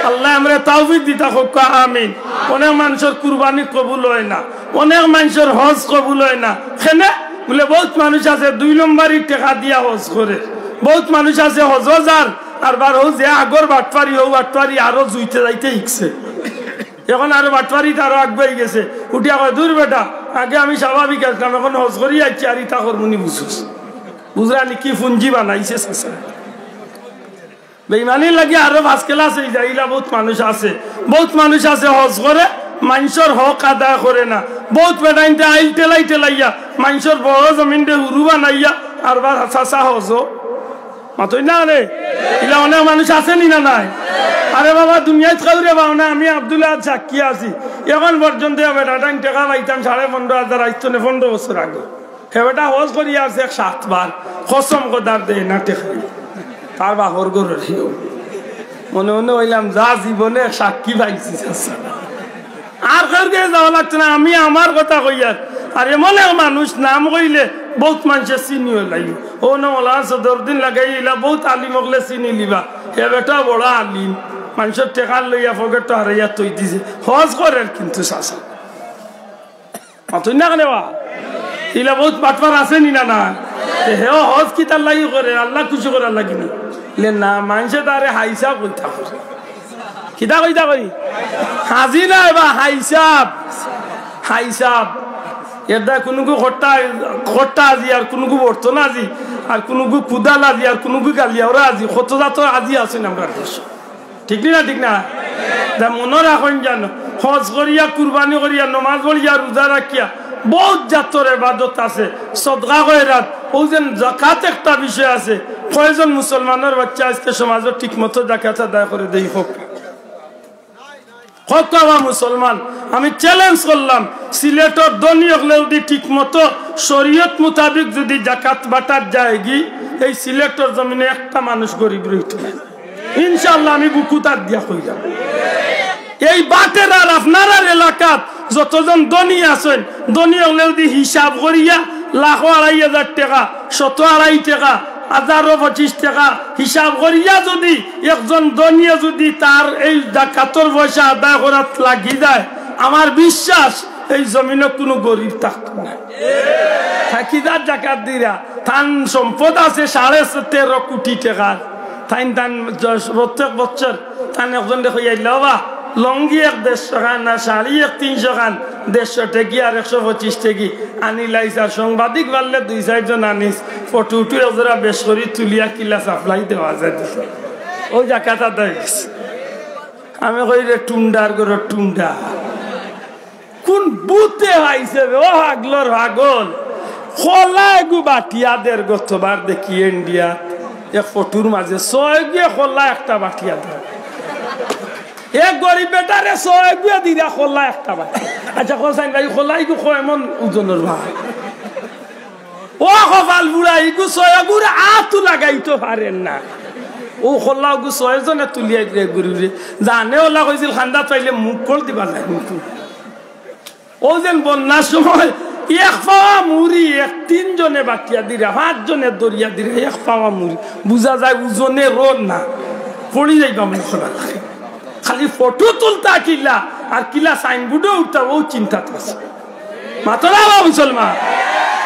আল্লায় আমরারে তৌফিক দিতা কউক্কা, আমিন। অনেক মানষর কুরবানি কবুল অয় না, অনেক মানষর হজ কবুল অয় না। কেনে? বুলে বউত মানুষ আছে দুই নম্বরি টেকা দিয়া হজ করে, বউত মানুষ আছে হজো যার, আর বার হউ যে আগর বাটপারি, হউ বাটপারি আরো জুইতে যাইতে হিকছে। অখন আরো বাটপারিত আরো আগুয়াই গেছে। উঠিয়া কয়, "দূর বেটা, আগে আমি স্বাভাবিক আছলাম, অখন হজ করি আইছি, আর ইতা করমুনি বুঝছস?" বুঝরা নি কি পুঞ্জি বানাইছে চাচা। বেইমানির লাগি আরো first class অই যায়, ইলা বউত মানুষ আছে। বউত মানুষ আছে হজ করে, মানষর হক আদায় করে না। বউত বেটাইন্তে আইল টেলাই টেলাইয়া, মানষর বড় জমিনরে হুরু বানাইয়া, আর বার চাচা হজো। মাতইন না রে, ইলা অনেক মানুষ আছে নি না নাই? আরে বাবা, দুনিয়াত কেউরে পাও না, আমি আব্দুল আহাদ সাক্ষী আছি। অখন পর্যন্ত বেটাটাইন টেকা পাইতাম সাড়ে পনেরো হাজার আইজ থনে পনেরো বছর আগে। হে বেটা হজ করিয়া আইছে এক সাতবার, কসম খোদার দেয় না টেকা। তার বাপর ঘরর হিও। মনে মনে কইলাম, যা জীবনে এক সাক্ষী পাইছি, চাচা। আর কেউর গেছে যাওয়া লাগতো না, আমি আমার কথা কইয়ার। আর এমন এক মানুষ নাম কইলে বউত মানষে চিনিও লাইবো। অউ না মৌলানা সদরুদ্দিন লাগাই ইলা বউত আলিম অকলে চিনিলিবা। হে বেটা বড় আলিম, মানষর টেকা লইয়া পকেটো হারাইয়া থই দিছে। হজ করের কিন্তু চাচা। মাতইন না কেনে বা? ইলা বউত বাটপার আছে নি না নাই? তে হেও হজ কিতার লাগি করে? আল্লাহ খুশি করার লাগি নি? লে না, মানষে তারে হাইসাব কইতা করে। কিতা কইতা করি? হাজি নায় বা, হাইসাব। হাইসাব। এর দায় কুনুগু খট্টা, খট্টা হাজি, আর কুনুগু বর্তন হাজি, আর কুনুগু কুদাল হাজি, আর কুনুগু গালিয়াওরা হাজি। কত জাতর হাজি আছে না আমরার দেশো। ঠিক নি না? ঠিক না? তা মনো রাখইন জানো, হজ করিয়া, কুরবানি করিয়া, নমাজ পড়িয়া, রোজা রাখিয়া, বউত জাতর এবাদত আছে, সদকা খয়রাত, অউ যেন জাকাত একটা বিষয় আছে। কয়জন মুসলমানর বাচ্চা আইজকে সমাজো ঠিক মতো জাকাত আদায় করে দেই? কউক্কা। কউক্কা বা মুসলমান, আমি challenge করলাম, সিলেটর ধনী অকলে যুদি ঠিক মতো শরীয়ত মোতাবিক যুদি জাকাত বাটাত যায়গি, এই সিলেটর জমিনো একটা মানুষ গরিব রইতো নায়। ইনশাআল্লাহ আমি বুকুত আত দিয়া কইলাম। এই বাটেরার আপনারার এলাকাত যতজন ধনী আছইন, ধনী অকলে যুদি হিসাব করিয়া লাখো আড়াই হাজার টেকা, শতো আড়াই টেকা, হাজারো পঁচিশ টেকা হিসাব করিয়া যুদি একজন ধনীয়ে যুদি তার এই জাকাতর পয়সা আদায় করাত লাগি যায়, আমার বিশ্বাস এই জমিনো কুনু গরিব থাকতো নায়। থাকি যার জাকাত দিরা, তান সম্পদ আছে সাড়ে তেরো কোটি টেকার। তাইন তান জ-, প্রত্যেক বছর তান একজনরে কইয়া আইলা, "বাবা, লুঙ্গি এক দেড়শো খান, আর শাড়ি এক তিনশো খান, দেড়শো টেকি আর একশো পঁচিশ টেকি আনিলাইছ, আর সাংবাদিক পারলে দুই চাইরজন আনিছ, ফটো উটু একজোড়া বেশ করি তুলিয়া কিলা সাপ্লাই দেওয়া যায় দিছ।" অউ জাকাত আদায় অইছে। আমি কই, "রে টুন্ডার ঘরর টুন্ডা।" কুন ভূতে পাইছে বে, ও পাগলর পাগল। কলা এগু বাটিয়া দের গতবার দেখি ইন্ডিয়া, এক ফটোর মাঝে ছয়গুয়ে কলা একটা বাটিয়া দের। এক গরিব বেটারে ছয়গুয়ে দিরা কলা একটা বাটি। আচ্ছা, কও চাইন ভাই, কলা এগু কয় মন ওজনর ভাই? ও কপাল বুড়া, এগু ছয়গুরে আতও লাগাইতো পারের না। অউ কলা অগু ছয়জনে তুলিয়া দিরা গরিবরে। জানে অলা কইছিল, খান্দাত পাইলে মুখ কল দিবা যায় কিন্তু। অউ যেন বন্যার সময় এক পাওয়া মুড়ি এক তিনজনে বাটিয়া দিরা, পাঁচজনে ধরিয়া দিরা, এক পাওয়া মুড়ি। বুঝা যায় ওজনে রোড না, পড়ি যাইবা মনে করা লাগে। খালি ফটো তুলতা কিলা, আর কিলা সাইনবোর্ডো উঠতা, অউ চিন্তাত আছে। মাতরা বা মুসলমান।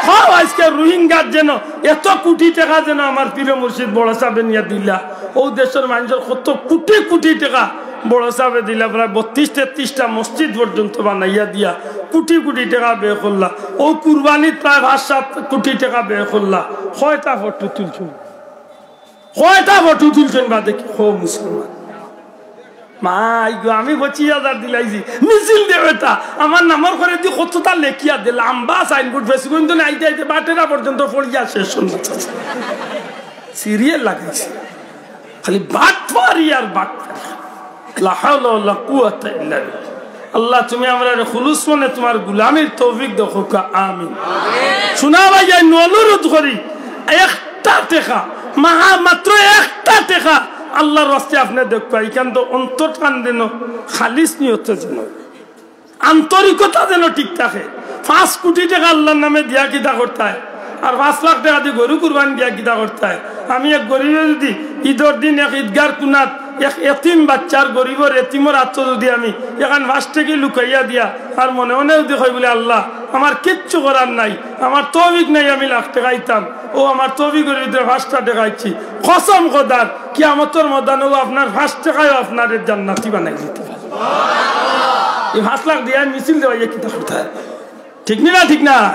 হ্যাঁ, আজকে রোহিঙ্গার যেন এত কোটি টেকা যেন আমার পীর মুর্শিদ বড় সাহেবে নিয়া দিলা। অউ দেশর মানষর কত কোটি কোটি টেকা বড় সাহেবে দিলা, প্রায় বত্রিশ তেত্রিশটা মসজিদ পর্যন্ত বানাইয়া দিয়া কোটি কোটি টেকা ব্যয় করলা। অউ কুরবানিত প্রায় পাঁচ সাত কোটি টেকা ব্যয় করলা। কয়টা ফটো তুলছো? কয়টা ফটো তুলছইন বা দেখি, কও মুসলমান। মাই গো, আমি পঁচিশ হাজার দিলাইছি, মিছিল দেও এটা। আমার নামর করেদি কততা লেখিয়া দে, লাম্বা সাইনবোর্ড, বেশি কিন্তু না, আইতে আইতে বাটেরা পর্যন্ত পড়িয়া শেষ অইল। সিরিয়াল লাগাইছে, খালি বাটপারি আর বাটপারি। লা হাওলা ওয়ালা কুওয়াতা ইল্লা বিল্লাহ। আল্লাহ, তুমি আমরারে খুলুস মনে তুমার গুলামির তৌফিক দেও, কউক্কা আমিন। শুনা ভাই, আমি অনুরোধ করি, একটা টেকা, মাহা-, মাত্র একটা টেকা আল্লাহর ওয়াস্তে আপনে দেউক্কা, ইখান তো অন্তর কান দেন, খালিস নিয়তে যেন, আন্তরিকতা যেন ঠিক থাকে। পাঁচ কোটি টেকা আল্লাহর নামে দিয়া কিতা করতায়, আর পাঁচ লাখ টেকা দি গরু কুরবানি দিয়া কিতা করতায়? আমি এক গরিবে যুদি ইদর দিন এক ইদগার কুনাত এক এতিম বাচ্চার, গরিবর এতিমর আতো যুদি আমি এখান পাঁচ টেকি লুকাইয়া দিয়া, আর মনে মনে যুদি কই বুলে, "আল্লাহ, আমার কিচ্ছু করার নাই, আমার তৌফিক নাই, আমি লাখ টেকা দিতাম, অউ আমার তৌফিকর ভিতরে পাঁচটা টেকা দিছি, কসম খোদার, কিয়ামতর ময়দানো আপনার পাঁচ টেকায়ও আপনারে জান্নাতি বানাই দিতে পারে।" এই পাঁচ লাখ দিয়া মিছিল দেওয়াইয়া কিতা করতায়? ঠিক নি না? ঠিক না?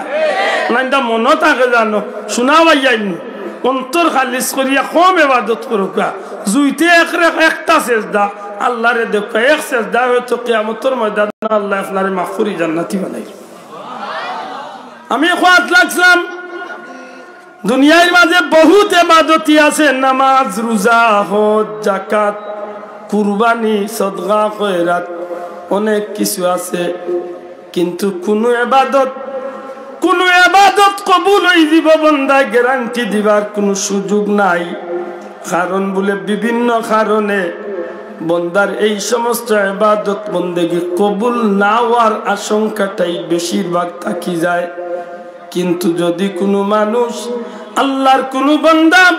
না, এটা মনো থাকে জানো, শুনা ভাইয়াইন, অন্তর খালিস করিয়া কম এবাদত করউক্কা। জুইতে এক রে-, একটা সেজদা আল্লাহরে দেউক্কা, এক সেজদা হয়তো কিয়ামতর ময়দান আল্লাহ আপনারে মাফ করি জান্নাতি বানাই। আমি কওয়াত লাগছিলাম, দুনিয়ার মাঝে বহুত এবাদতি আছে, নামাজ, রোজা, হজ, জাকাত, কুরবানি, সদকা, খয়রাত, অনেক কিছু আছে। কিন্তু কুনু এবাদত, কুনু এবাদত কবুল অইযিবো বন্দায় গ্যারান্টি দিবার কুনু সুযোগ নাই। কারণ বুলে বিভিন্ন কারণে বন্দার এই সমস্ত এবাদত বন্দেগি কবুল না অওয়ার আশঙ্কাটাই বেশিরভাগ থাকি যায়। কিন্তু যুদি কুনু মানুষ, আল্লাহর কুনু বান্দা,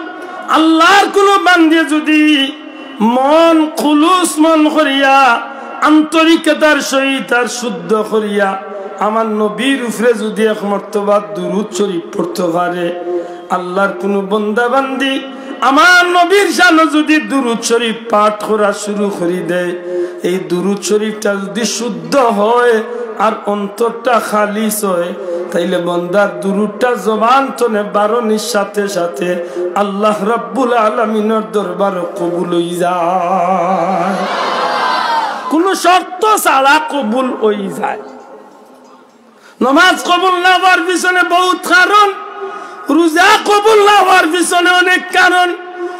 আল্লাহর কুনু বান্দিয়ে যুদি মন খুলুস মন করিয়া, আন্তরিকতার সহিত আর শুদ্ধ করিয়া আমার নবীর উপরে যুদি এক মর্তবা দুরূদ শরীফ পড়তো পারে, আল্লাহর কুনু বন্দা বান্দি আমার নবীর শানো যুদি দুরূদ শরীফ পাঠ করা শুরু করি দেয়, এই দুরূদ শরীফটা যুদি শুদ্ধ হয় আর অন্তরটা খালিস হয়, তাইলে বন্দার দুরূদটা জবান তনে বারনির সাথে সাথে আল্লাহ রাব্বুল আলামিনর দরবারো কবুল অই যায়। কুনু শর্ত ছাড়া কবুল অই যায়। নমাজ কবুল না অওয়ার পিছনে বহুত কারণ, রোজা কবুল না অওয়ার পিছনে অনেক কারণ,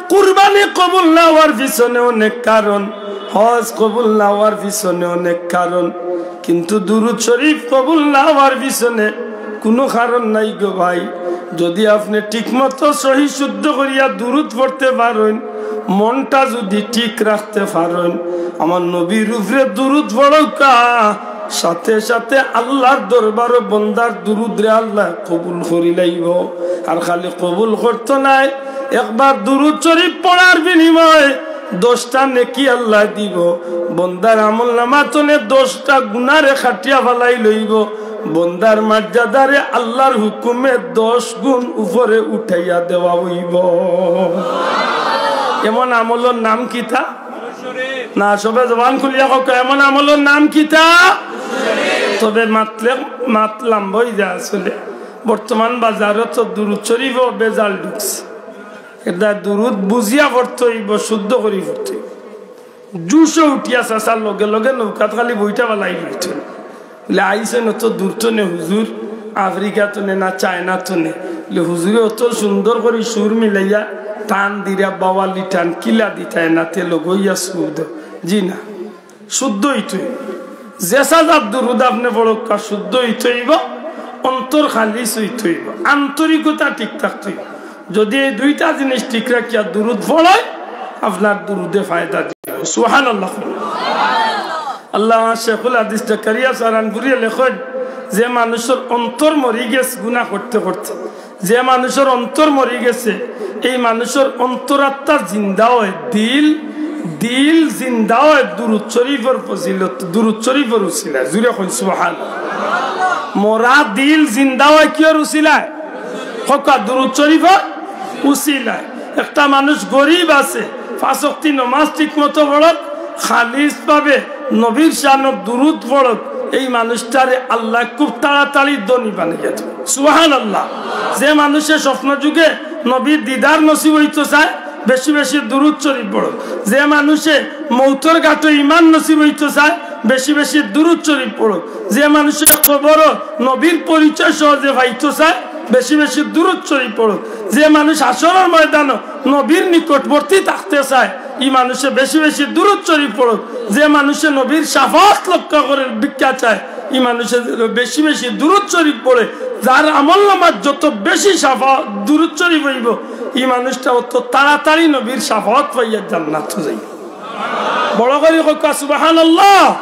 কুরবানি কবুল না অওয়ার পিছনে অনেক কারণ, হজ কবুল না অওয়ার পিছনে অনেক কারণ। কিন্তু দুরূদ শরীফ কবুল না অওয়ার পিছনে কুনু কারণ নাই গো ভাই। যুদি আপনে ঠিকমতো সহি শুদ্ধ করিয়া দুরূদ পড়তে পারইন, মনটা যুদি ঠিক রাখতে পারইন, আমার নবীর উপরে দুরুদ পড়উক্কা, সাথে সাথে আল্লার দরবারো বন্দার দুরুদরে আল্লায় কবুল করিলাইবো। আর খালি কবুল করতো নায়, একবার দুরুদ শরিফ পড়ার বিনিময়ে দশটা নেকি আল্লায় দিবো। বন্দার আমলনামা তনে দশটা গুনারে কাটিয়া ফালাই লইবো। বন্দার মর্যাদারে আল্লার হুকুমে দশ গুণ উপরে উঠাইয়া দেওয়া অইবো। এমন আমলর নাম কিতা? না, সবে জবান খুলিয়া কউক্কা, এমন আমলর নাম কিতা? তবে মাতলে মাত লাম্বা অইযায় আসলে। বর্তমান বাজারো তো দুরুদ শরিফো ভেজাল ঢুকছে। এরদায় দুরুদ বুঝিয়া পড়তে অইবো, শুদ্ধ করি পড়তে অইবো। জুশো উঠিয়া চাচার লগে লগে নৌকাত খালি বইটা ফালাই লইতো। বলে, "আইছেন অত দূর তনে হুজুর, আফ্রিকা তনে না চায়না তনে?" বলে, "হুজুরে অত সুন্দর করি সুর মিলাইয়া টান দিরা, বাওয়ালি টান কিলা দিতায় না, তে লগইয়া সুর দেও।" জি না, শুদ্ধ অইতে অইবো। যে সাজার দুরুদ আপনে পড়উক্কা শুদ্ধ অইতে অইবো, অন্তর খালিস অইতে অইবো, আন্তরিকতা ঠিক থাকতে অইবো। যুদি এই দুইটা জিনিস ঠিক রাখিয়া দুরুদ পড়ইন, আপনার দুরুদে ফায়দা দিবো। সুবহানাল্লাহ। আল্লামা শেখুল হাদিস জাকারিয়া সাহারানপুরিয়ে লেখইন, যে মানুষর অন্তর মরি গেছে গুনা করতে করতে, যে মানুষর অন্তর মরি গেছে, এই মানুষর অন্তরাত্মা জিন্দা অয়, দিল, দিল জিন্দা অয় দুরুদ শরিফর ফজিলত, দুরুদ শরিফর উসিলায়। জুরে কইন সুবহান। মরা দিল জিন্দা অয় কিয়র উসিলায়? কউক্কা, দুরুদ শরিফর উসিলায়। একটা মানুষ গরিব আছে, পাঁচ ওয়াক্তি নমাজ ঠিক মতো পড়উক, খালিস ভাবে নবীর শানত দুরুদ পড়উক, এই মানুষটারে আল্লায় খুব তাড়াতাড়ি ধনী বানাইয়া দিবো। সুবহানাল্লাহ। যে মানুষে স্বপ্ন যুগে নবীর দিদার নসিব অইতো চায়, বেশি বেশি দুরুদ শরিফ পড়উক। যে মানুষে মউতর ঘাটো ইমান নসিব অইতো চায়, বেশি বেশি দুরুদ শরিফ পড়উক। যে মানুষে কবরো নবীর পরিচয় সহজে পাইতো চায়, বেশি বেশি দুরুদ শরিফ পড়উক। যে মানুষ হাশরর ময়দানো নবীর নিকটবর্তী থাকতে চায়, ই মানুষে বেশি বেশি দুরুদ শরিফ পড়উক। যে মানুষে নবীর শাফাআত লক্ষ্য করে ভিক্ষা চায়, ই মানুষে যেন বেশি বেশি দুরুদ শরিফ পড়ে। যার আমলনামাত যত বেশি শাফা-, দুরুদ শরিফ অইবো, ই মানুষটা অত তাড়াতাড়ি নবীর শাফাআত পাইয়া জান্নাতো যাইবো। বড় করি কউক্কা সুবহানাল্লাহ।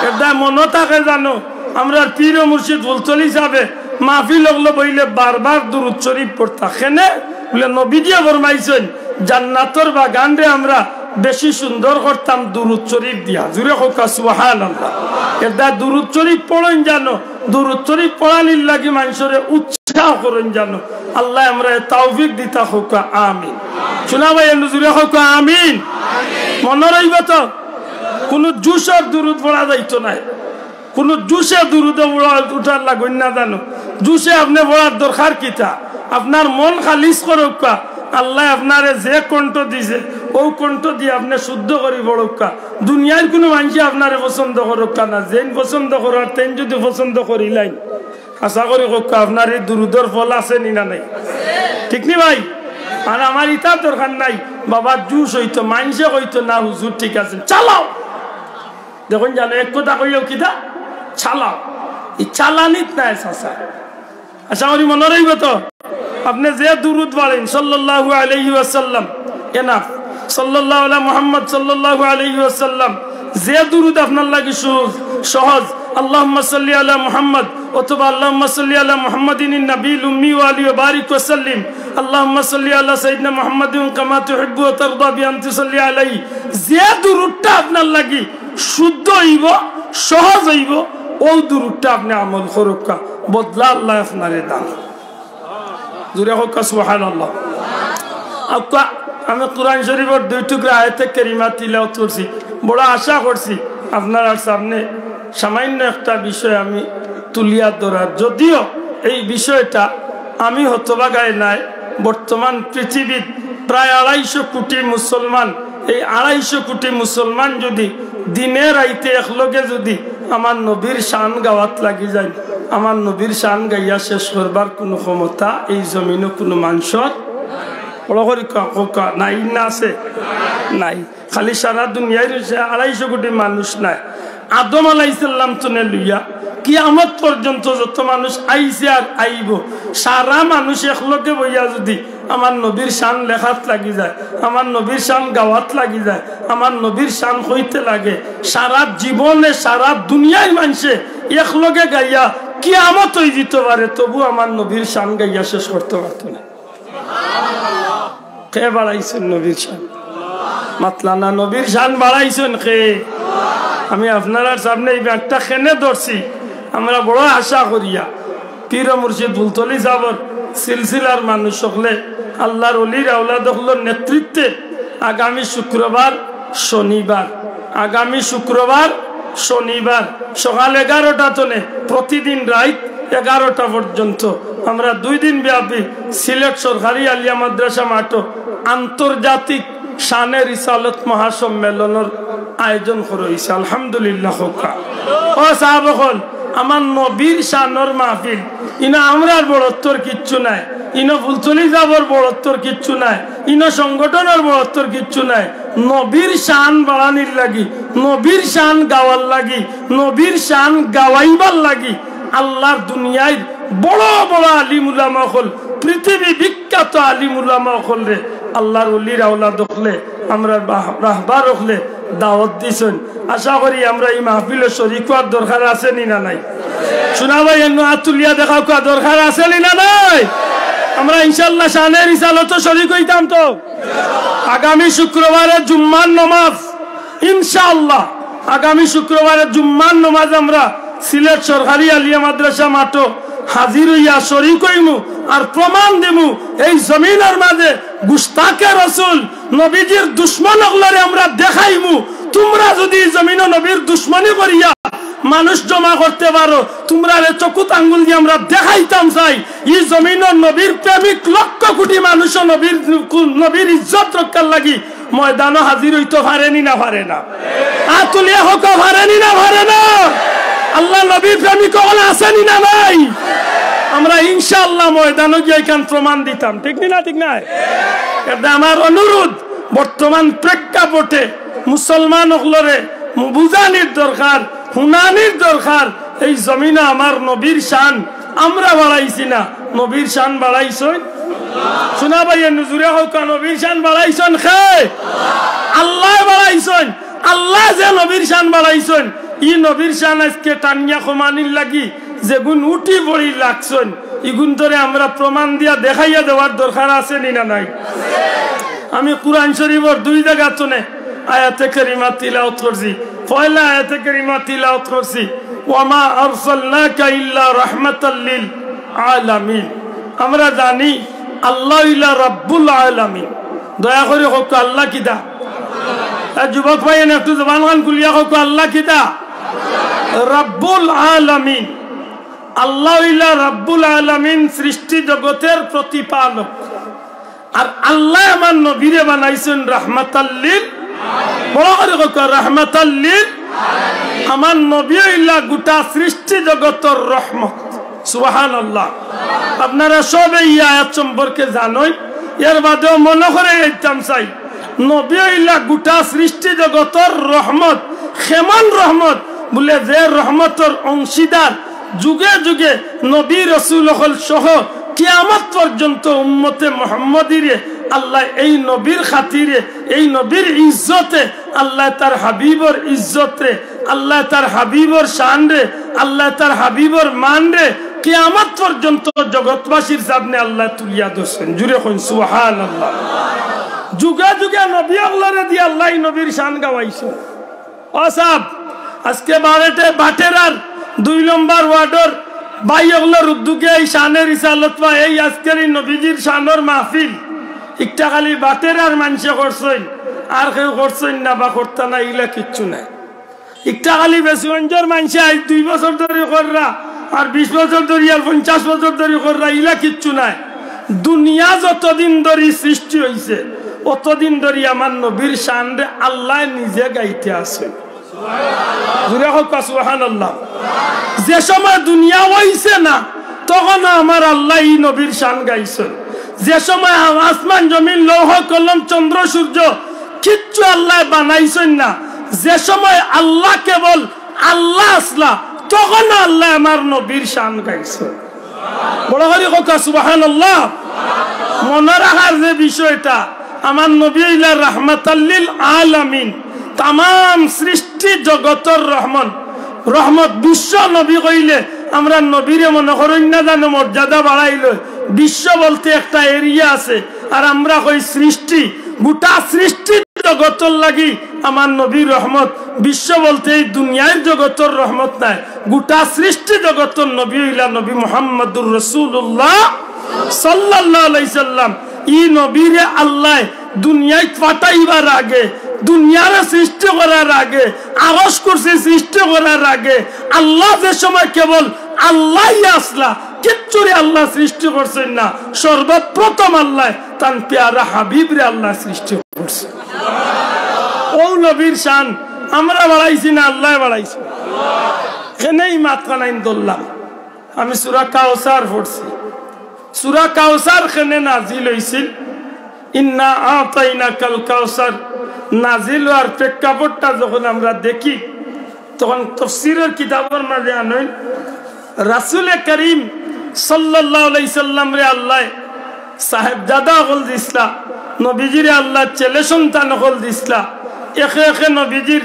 এরদায় মনো থাকে জানো, আমরার পীর ও মুর্শিদ ফুলতলি সাবে মাহফিল অকলো বইলে বারবার দুরুদ শরিফ পড়তা। কেনে? বলে নবীজিয়ে ফরমাইছইন, "জান্নাতর বাগানরে আমরা বেশি সুন্দর করতাম দুরুদ শরিফ দিয়া।" জুরে কউক্কা সুবহানাল্লাহ। এরদায় দুরুদ শরিফ পড়ইন জানো, দুরুদ শরিফ পড়ানির লাগি মানষরে উৎসাহ করইন জানো। আল্লায় আমরারে তৌফিক দিতা কউক্কা, আমিন। শুনা ভাই, একটু জুরে কউক্কা, আমিন। মনো রইবো তো? কুনু জুশর দুরুদ পড়া যাইতো নায়, কুনু জুশে দুরুদ পড়া উঠার লাগইন না জানো। জুশে আপনে পড়ার দরকার কিতা? আপনার মন খালিস করউক্কা। আল্লায় আপনারে যে কণ্ঠ দিছে, অউ কণ্ঠ দিয়া আপনে শুদ্ধ করি পড়উক্কা। দুনিয়ার কুনু মানষে আপনারে পছন্দ করউক্কা না, যেইন পছন্দ করার তেইন যুদি পছন্দ করিলাইন, আশা করি কউক্কা, আপনার ই দুরুদর ফল আছে নি না নাই? ঠিক নি ভাই? আর আমার ইতার দরকার নাই, বাবা জুশ অইতো, মানষে কইতো না, হুজুর ঠিক আছে, চালাও। দেখইন জানো, এক কথা কইও কিতা? চালাও। ই চালানিত নায় চাচা। আশা করি মনো রইবো তো? আপনে যে দুরুদ পড়ইন, সাল্লাল্লাহু আলাইহি ওয়াসাল্লাম, enough। সাল্লাল্লাহু আলা মুহাম্মদ, সাল্লাল্লাহু আলাইহি ওয়াসাল্লাম, যে দুরুদ আপনার লাগি সহজ, সহজ, আল্লাহুম্মা সাল্লি আলা মুহাম্মদ অথবা আল্লাহুম্মা সাল্লি আলা মুহাম্মাদিন নাবিয়্যিল উম্মি ওয়া আলিহি ওয়া বারিক ওয়া সাল্লিম, আল্লাহুম্মা সাল্লি আলা সাইয়্যিদিনা মুহাম্মাদিন কামা তুহিব্বু ওয়া তারদা বি আন তুসাল্লি আলাইহি। যে দুরুদটা আপনার লাগি শুদ্ধ অইবো, সহজ অইবো, অউ দুরুদটা আপনে আমল করউক্কা, বদলা আল্লায় আপনারে দান। জুরে কউক্কা সুবহানাল্লাহ। আউক্কা, আমি কুরআন শরিফর দুই টুকরা আয়াতে কারিমা তিলাওয়াত করছি, বড় আশা করছি আপনারার সামনে সামান্য একটা বিষয় আমি তুলিয়া ধরার, যদিও এই বিষয়টা আমি হতভাগায় নায়, বর্তমান পৃথিবীত প্রায় আড়াইশো কোটি মুসলমান, এই আড়াইশো কোটি মুসলমান যুদি দিনে রাইতে একলগে যুদি আমার নবীর শান গাওয়াত লাগি যাইন, আমার নবীর শান গাইয়া শেষ করবার কুনু ক্ষমতা এই জমিনো কুনু মানষর, বড় করি ক-, ক-, ক-, নাই না আছে? নাই। খালি সারা দুনিয়ার আড়াইশো কোটি মানুষ নায়, আদম আলাইহিস সালাম তনে লইয়া কিয়ামত পর্যন্ত যত মানুষ আইছে আর আইবো, সারা মানুষ একলগে বইয়া যুদি আমার নবীর শান লেখাত লাগি যায়, আমার নবীর শান গাওয়াত লাগি যায়, আমার নবীর শান কইতে লাগে। সারা জীবনে সারা দুনিয়ার মানষে একলগে গাইয়া কিয়ামত অইযিতো পারে, তবু আমার নবীর শান গাইয়া শেষ করতো পারতো না। কে বাড়াইছইন নবীর শান? মাতলা না, নবীর শান বাড়াইছইন কে? আমি আপনারার সামনে ই ব্যাগটা কেনে ধরছি, আমরা বড় আশা করিয়া পীর ও মুর্শিদ ফুলতলি সাবর সিলসিলার মানুষ অকলে, আল্লার অলির আওলাদ অকলর নেতৃত্বে আগামী শুক্রবার, শনিবার, আগামী শুক্রবার, শনিবার সকাল এগারোটা তনে প্রতিদিন রাইত এগারোটা পর্যন্ত আমরা দুই দিন ব্যাপী সিলেট সরকারি আলিয়া মাদ্রাসা মাঠো আন্তর্জাতিক শানে রিসালত মহাসম্মেলনর আয়োজন করা অইছে। আলহামদুলিল্লাহ কউক্কা। ও সাব অকল, আমার নবীর শানর মাহফিল, ইনো আমরার বড়ত্বর কিচ্ছু নাই, ইনো ফুলতলি সাবর বড়ত্বর কিচ্ছু নাই, ইনো সংগঠনর বড়ত্বর কিচ্ছু নাই। নবীর শান বাড়ানির লাগি, নবীর শান গাওয়ার লাগি, নবীর শান গাওয়াইবার লাগি আল্লার দুনিয়ার বড় বড় আলিম উলামা অকল, পৃথিবী বিখ্যাত আলিম উলামা অকলরে, আল্লার অলির আওলাদ অকলে, আমরার বাহ-, রাহবার অকলে দাওয়াত দিছইন। আশা করি আমরা ই মাহফিলো শরিক অওয়ার দরকার আছে নি না নাই? শুনা ভাই, এনো আত তুলিয়া দেখাউক্কা, দরকার আছে নি না নাই? আমরা ইনশাআল্লাহ শানে রিসালতো শরিক অইতাম তো। আগামী শুক্রবারে জুম্মার নমাজ, ইনশাআল্লাহ আগামী শুক্রবারে জুম্মার নমাজ আমরা সিলেট সরকারি আলিয়া মাদ্রাসা মাঠো হাজির অইয়া শরিক অইমু আর প্রমাণ দিমু এই জমিনর মাঝে গুস্তাকে রসুল নবীজির দুশমন অকলরে আমরা দেখাইমু, তুমরা যুদি ই জমিনো নবীর দুশমনি করিয়া মানুষ জমা করতে পারো, তুমরারে চকুত আঙ্গুল দিয়া আমরা দেখাইতাম চাই, ই জমিনো নবীর প্রেমিক লক্ষ কোটি মানুষও নবীর, নবীর ইজ্জত রক্ষার লাগি ময়দানো হাজির অইতো পারে নি না পারে না? আত তুলিয়া কউক্কা, পারে নি না পারে না? আল্লার নবীর প্রেমিক অকল আছে নি না নাই? আমরা ইনশাআল্লাহ ময়দানো গিয়া ইখান প্রমাণ দিতাম, ঠিক নি না? ঠিক নায়? এরদায় আমার অনুরোধ, বর্তমান প্রেক্ষাপটে মুসলমান অকলরে বুঝানির দরকার, হুনানির দরকার। এই জমিনো আমার নবীর শান আমরা বাড়াইছি না, নবীর শান বাড়াইছইন। শুনা ভাই, এনো জুরে কউক্কা, নবীর শান বাড়াইছইন কে? আল্লায় বাড়াইছইন। আল্লায় যে নবীর শান বাড়াইছইন, ই নবীর শান আইজকে টানিয়া কমানির লাগি যেগুন উঠি পড়ি লাগছইন, ইগুনতরে আমরা প্রমাণ দিয়া দেখাইয়া দেওয়ার দরকার আছে নি না নাই? আমি কুরআন শরিফর দুই জাগা তনে আয়াতে কারিমা তিলাওয়াত করছি। পয়লা আয়াতে কারিমা তিলাওয়াত করছি, "ওয়া মা আরসালনাকা ইল্লা রাহমাতাল লিল আলামিন।" আমরা জানি আল্লাহ অইলা রব্বুল আলামিন। দয়া করি কউক্কা, আল্লাহ কিতা? এ যুবক ভাইয়াইন, একটু জবান খান খুলিয়া কউক্কা, আল্লাহ কিতা? রব্বুল আলামিন। আল্লাহ অইলা রব্বুল আলামিন, সৃষ্টি জগতর প্রতিপালক। আর আল্লায় আমার নবীরে বানাইছইন রাহমাতাল লিল, বড় করি কউক্কা, রাহমাতাল লিল। আমার নবী অইলা গুটা সৃষ্টি জগতর রহমত। সুবহানাল্লাহ। আপনারা সবে ই আয়াত সম্পর্কে জানইন, এর বাদেও মনো করাই দিতাম চাই, নবী অইলা গুটা সৃষ্টি জগতর রহমত। কেমন রহমত? বুলে যে রহমতর অংশীদার যুগে যুগে নবী রসুল অকল সহ কিয়ামত পর্যন্ত উম্মতে মুহাম্মদীরে আল্লায় এই নবীর খাতিরে, এই নবীর ইজ্জতে, আল্লায় তার হাবিবর ইজ্জতরে, আল্লায় তার হাবিবর শানরে, আল্লায় তার হাবিবর মানরে কিয়ামত পর্যন্ত জগৎবাসীর সামনে আল্লায় তুলিয়া ধরছইন। জুরে কইন সুবহানাল্লাহ। যুগে যুগে নবী অকলরে দিয়া আল্লায় নবীর শান গাওয়াইছইন। ও সাব, আইজকে বারেটে বাটেরার দুই নম্বর ওয়ার্ডর ভাই অকলর উদ্যোগে এই শানে রিসালত বা এই আইজকের ই নবীজির শানর মাহফিল, ইকটা খালি বাটেরার মানষে করছইন, আর কেউ করছইন না বা করতা না, ইলা কিচ্ছু নাই। ইকটা খালি বেসুগঞ্জর মানষে আইজ দুই বছর ধরি কররা, আর বিশ বছর ধরি, আর পঞ্চাশ বছর ধরি কররা, ইলা কিচ্ছু নাই। দুনিয়া যতদিন ধরি সৃষ্টি অইছে, অতদিন ধরি আমার নবীর শানরে আল্লায় নিজে গাইতে আছইন। জুরে কউক্কা সুবহানাল্লাহ। যে সময় দুনিয়া অইছে না, তখনও আমার আল্লায় ই নবীর শান গাইছইন। যে সময় আ-, আসমান জমিন লৌহ কলম চন্দ্র সূর্য কিচ্ছু আল্লায় বানাইছইন না, যে সময় আল্লাহ কেবল আল্লাহ আছলা, তখনও আল্লায় আমার নবীর শান গাইছইন। বড় করি কউক্কা সুবহানাল্লাহ। মনো রাখার যে বিষয়টা, আমার নবী অইলা রাহমাতাল্লিল আলামিন, তামাম সৃষ্টি জগতর রহমন, রহমত, বিশ্ব নবী কইলে আমরা নবীরে মনো করইন না জানো মর্যাদা বাড়াইল। বিশ্ব বলতে একটা এরিয়া আছে, আর আমরা কই সৃষ্টি, গোটা সৃষ্টি জগতর লাগি আমার নবী রহমত। বিশ্ব বলতে এই দুনিয়ার জগতর রহমত নায়, গোটা সৃষ্টি জগতর নবী অইলা নবী মুহাম্মাদুর রাসূলুল্লাহ সাল্লাল্লাহু আলাইহি সাল্লাম। ই নবীরে আল্লায় দুনিয়াত পাঠাইবার আগে, দুনিয়ারে সৃষ্টি করার আগে, আরশ কুরসি সৃষ্টি করার আগে, আল্লাহ যে সময় কেবল আল্লাহই আসলা, কিচ্ছুরে আল্লাহ সৃষ্টি করছইন না। সর্বপ্রথম আল্লায় তান পেয়ারা হাবিবরে আল্লাহ সৃষ্টি করছে। ও নবীর শান আমরা বাড়াইছি না, আল্লায় বাড়াইছে? কেনে ই মাতখানাইন ধরলাম। আমি সূরা কাউসার পড়ছি। সূরা কাউসার কেনে নাজিল অইছিল? ইন্না আতাইনাকাল কাউসার নাজিল অওয়ার প্রেক্ষাপটটা যখন আমরা দেখি, তখন তফসিরের কিতাবর মাঝে আনইন, রাসূলে করিম সাল্লাল্লাহু আলাইহি সাল্লামরে আল্লায় সাহেবজাদা অকল দিছলা, নবীজিরে আল্লায় ছেলে সন্তান অকল দিছলা। একে একে নবীজির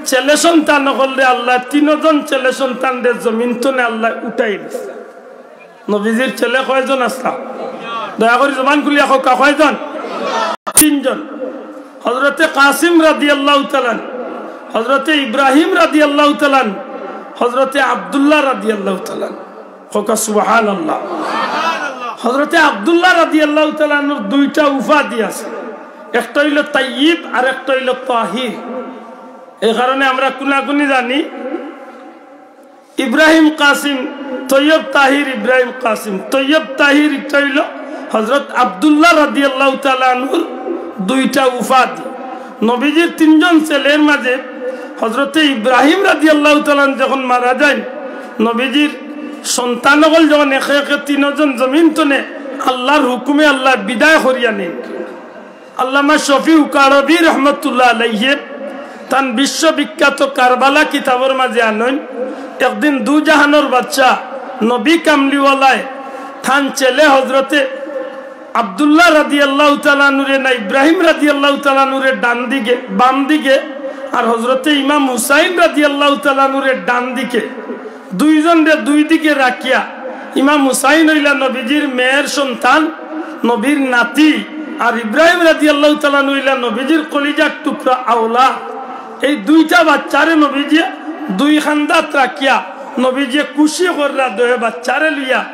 ছেলে সন্তান অকলরে আল্লায় তিনজন ছেলে সন্তানরে জমিন তনে আল্লায় উঠাই দিছলা। নবীজির ছেলে কয়জন আছলা? দয়া করি জবান খুলিয়া কউক্কা, কয়জন? তিনজন। হযরতে কাসিম রাদিয়াল্লাহু তাআলা আনহু, হযরতে ইব্রাহিম রাদিয়াল্লাহু তাআলা আনহু, হযরতে আব্দুল্লাহ রাদিয়াল্লাহু তাআলা আনহু। কউক্কা সুবহানাল্লাহ। হযরতে আব্দুল্লাহ রাদিয়াল্লাহু তাআলা আনহুর দুইটা উপাধি আছে, একটা অইলো তাইয়িব আর একটা অইলো তাহির। এই কারণে আমরা কুনাকুনি জানি, ইব্রাহিম কাসিম, তৈয়ব তাহির, ইব্রাহিম কাসিম, তৈয়ব তাহির, ইটা অইলো হযরত আব্দুল্লাহ রাদিয়াল্লাহু তাআলা আনহুর দুইটা উপাধি। নবীজির তিনজন ছেলের মাঝে হযরতে ইব্রাহিম রাদিয়াল্লাহু তাআলা আনহু যখন মারা যাইন, নবীজির সন্তান অকল যখন একে একে তিনজন জমিন তনে আল্লাহর হুকুমে আল্লায় বিদায় করিয়া নেইন, আল্লামা শফিউক কারবী রহমতুল্লাহ আলাইহি তান বিশ্ববিখ্যাত কারবালা কিতাবর মাঝে আনইন, একদিন দুজাহানর বাদশা নবী কামলিওয়ালায় তান ছেলে হযরতে আব্দুল্লাহ রাদিয়াল্লাহু তাআলা আনহুরে না ইব্রাহিম রাদিয়াল্লাহু তাআলা আনহুরে ডান দিকে, বাম দিকে, আর হযরতে ইমাম হুসাইন রাদিয়াল্লাহু তাআলা আনহুরে ডান দিকে, দুইজনরে দুই দিকে রাখিয়া, ইমাম হুসাইন অইলা নবীজির মেয়ের সন্তান, নবীর নাতি, আর ইব্রাহিম রাদিয়াল্লাহু তাআলা আনহু অইলা নবীজির কলিজার টুকরা আওলাদ। এই দুইটা বাচ্চারে নবীজিয়ে দুই কান্দাত রাখিয়া নবীজিয়ে খুশি কররা দুইও বাচ্চারে লইয়া।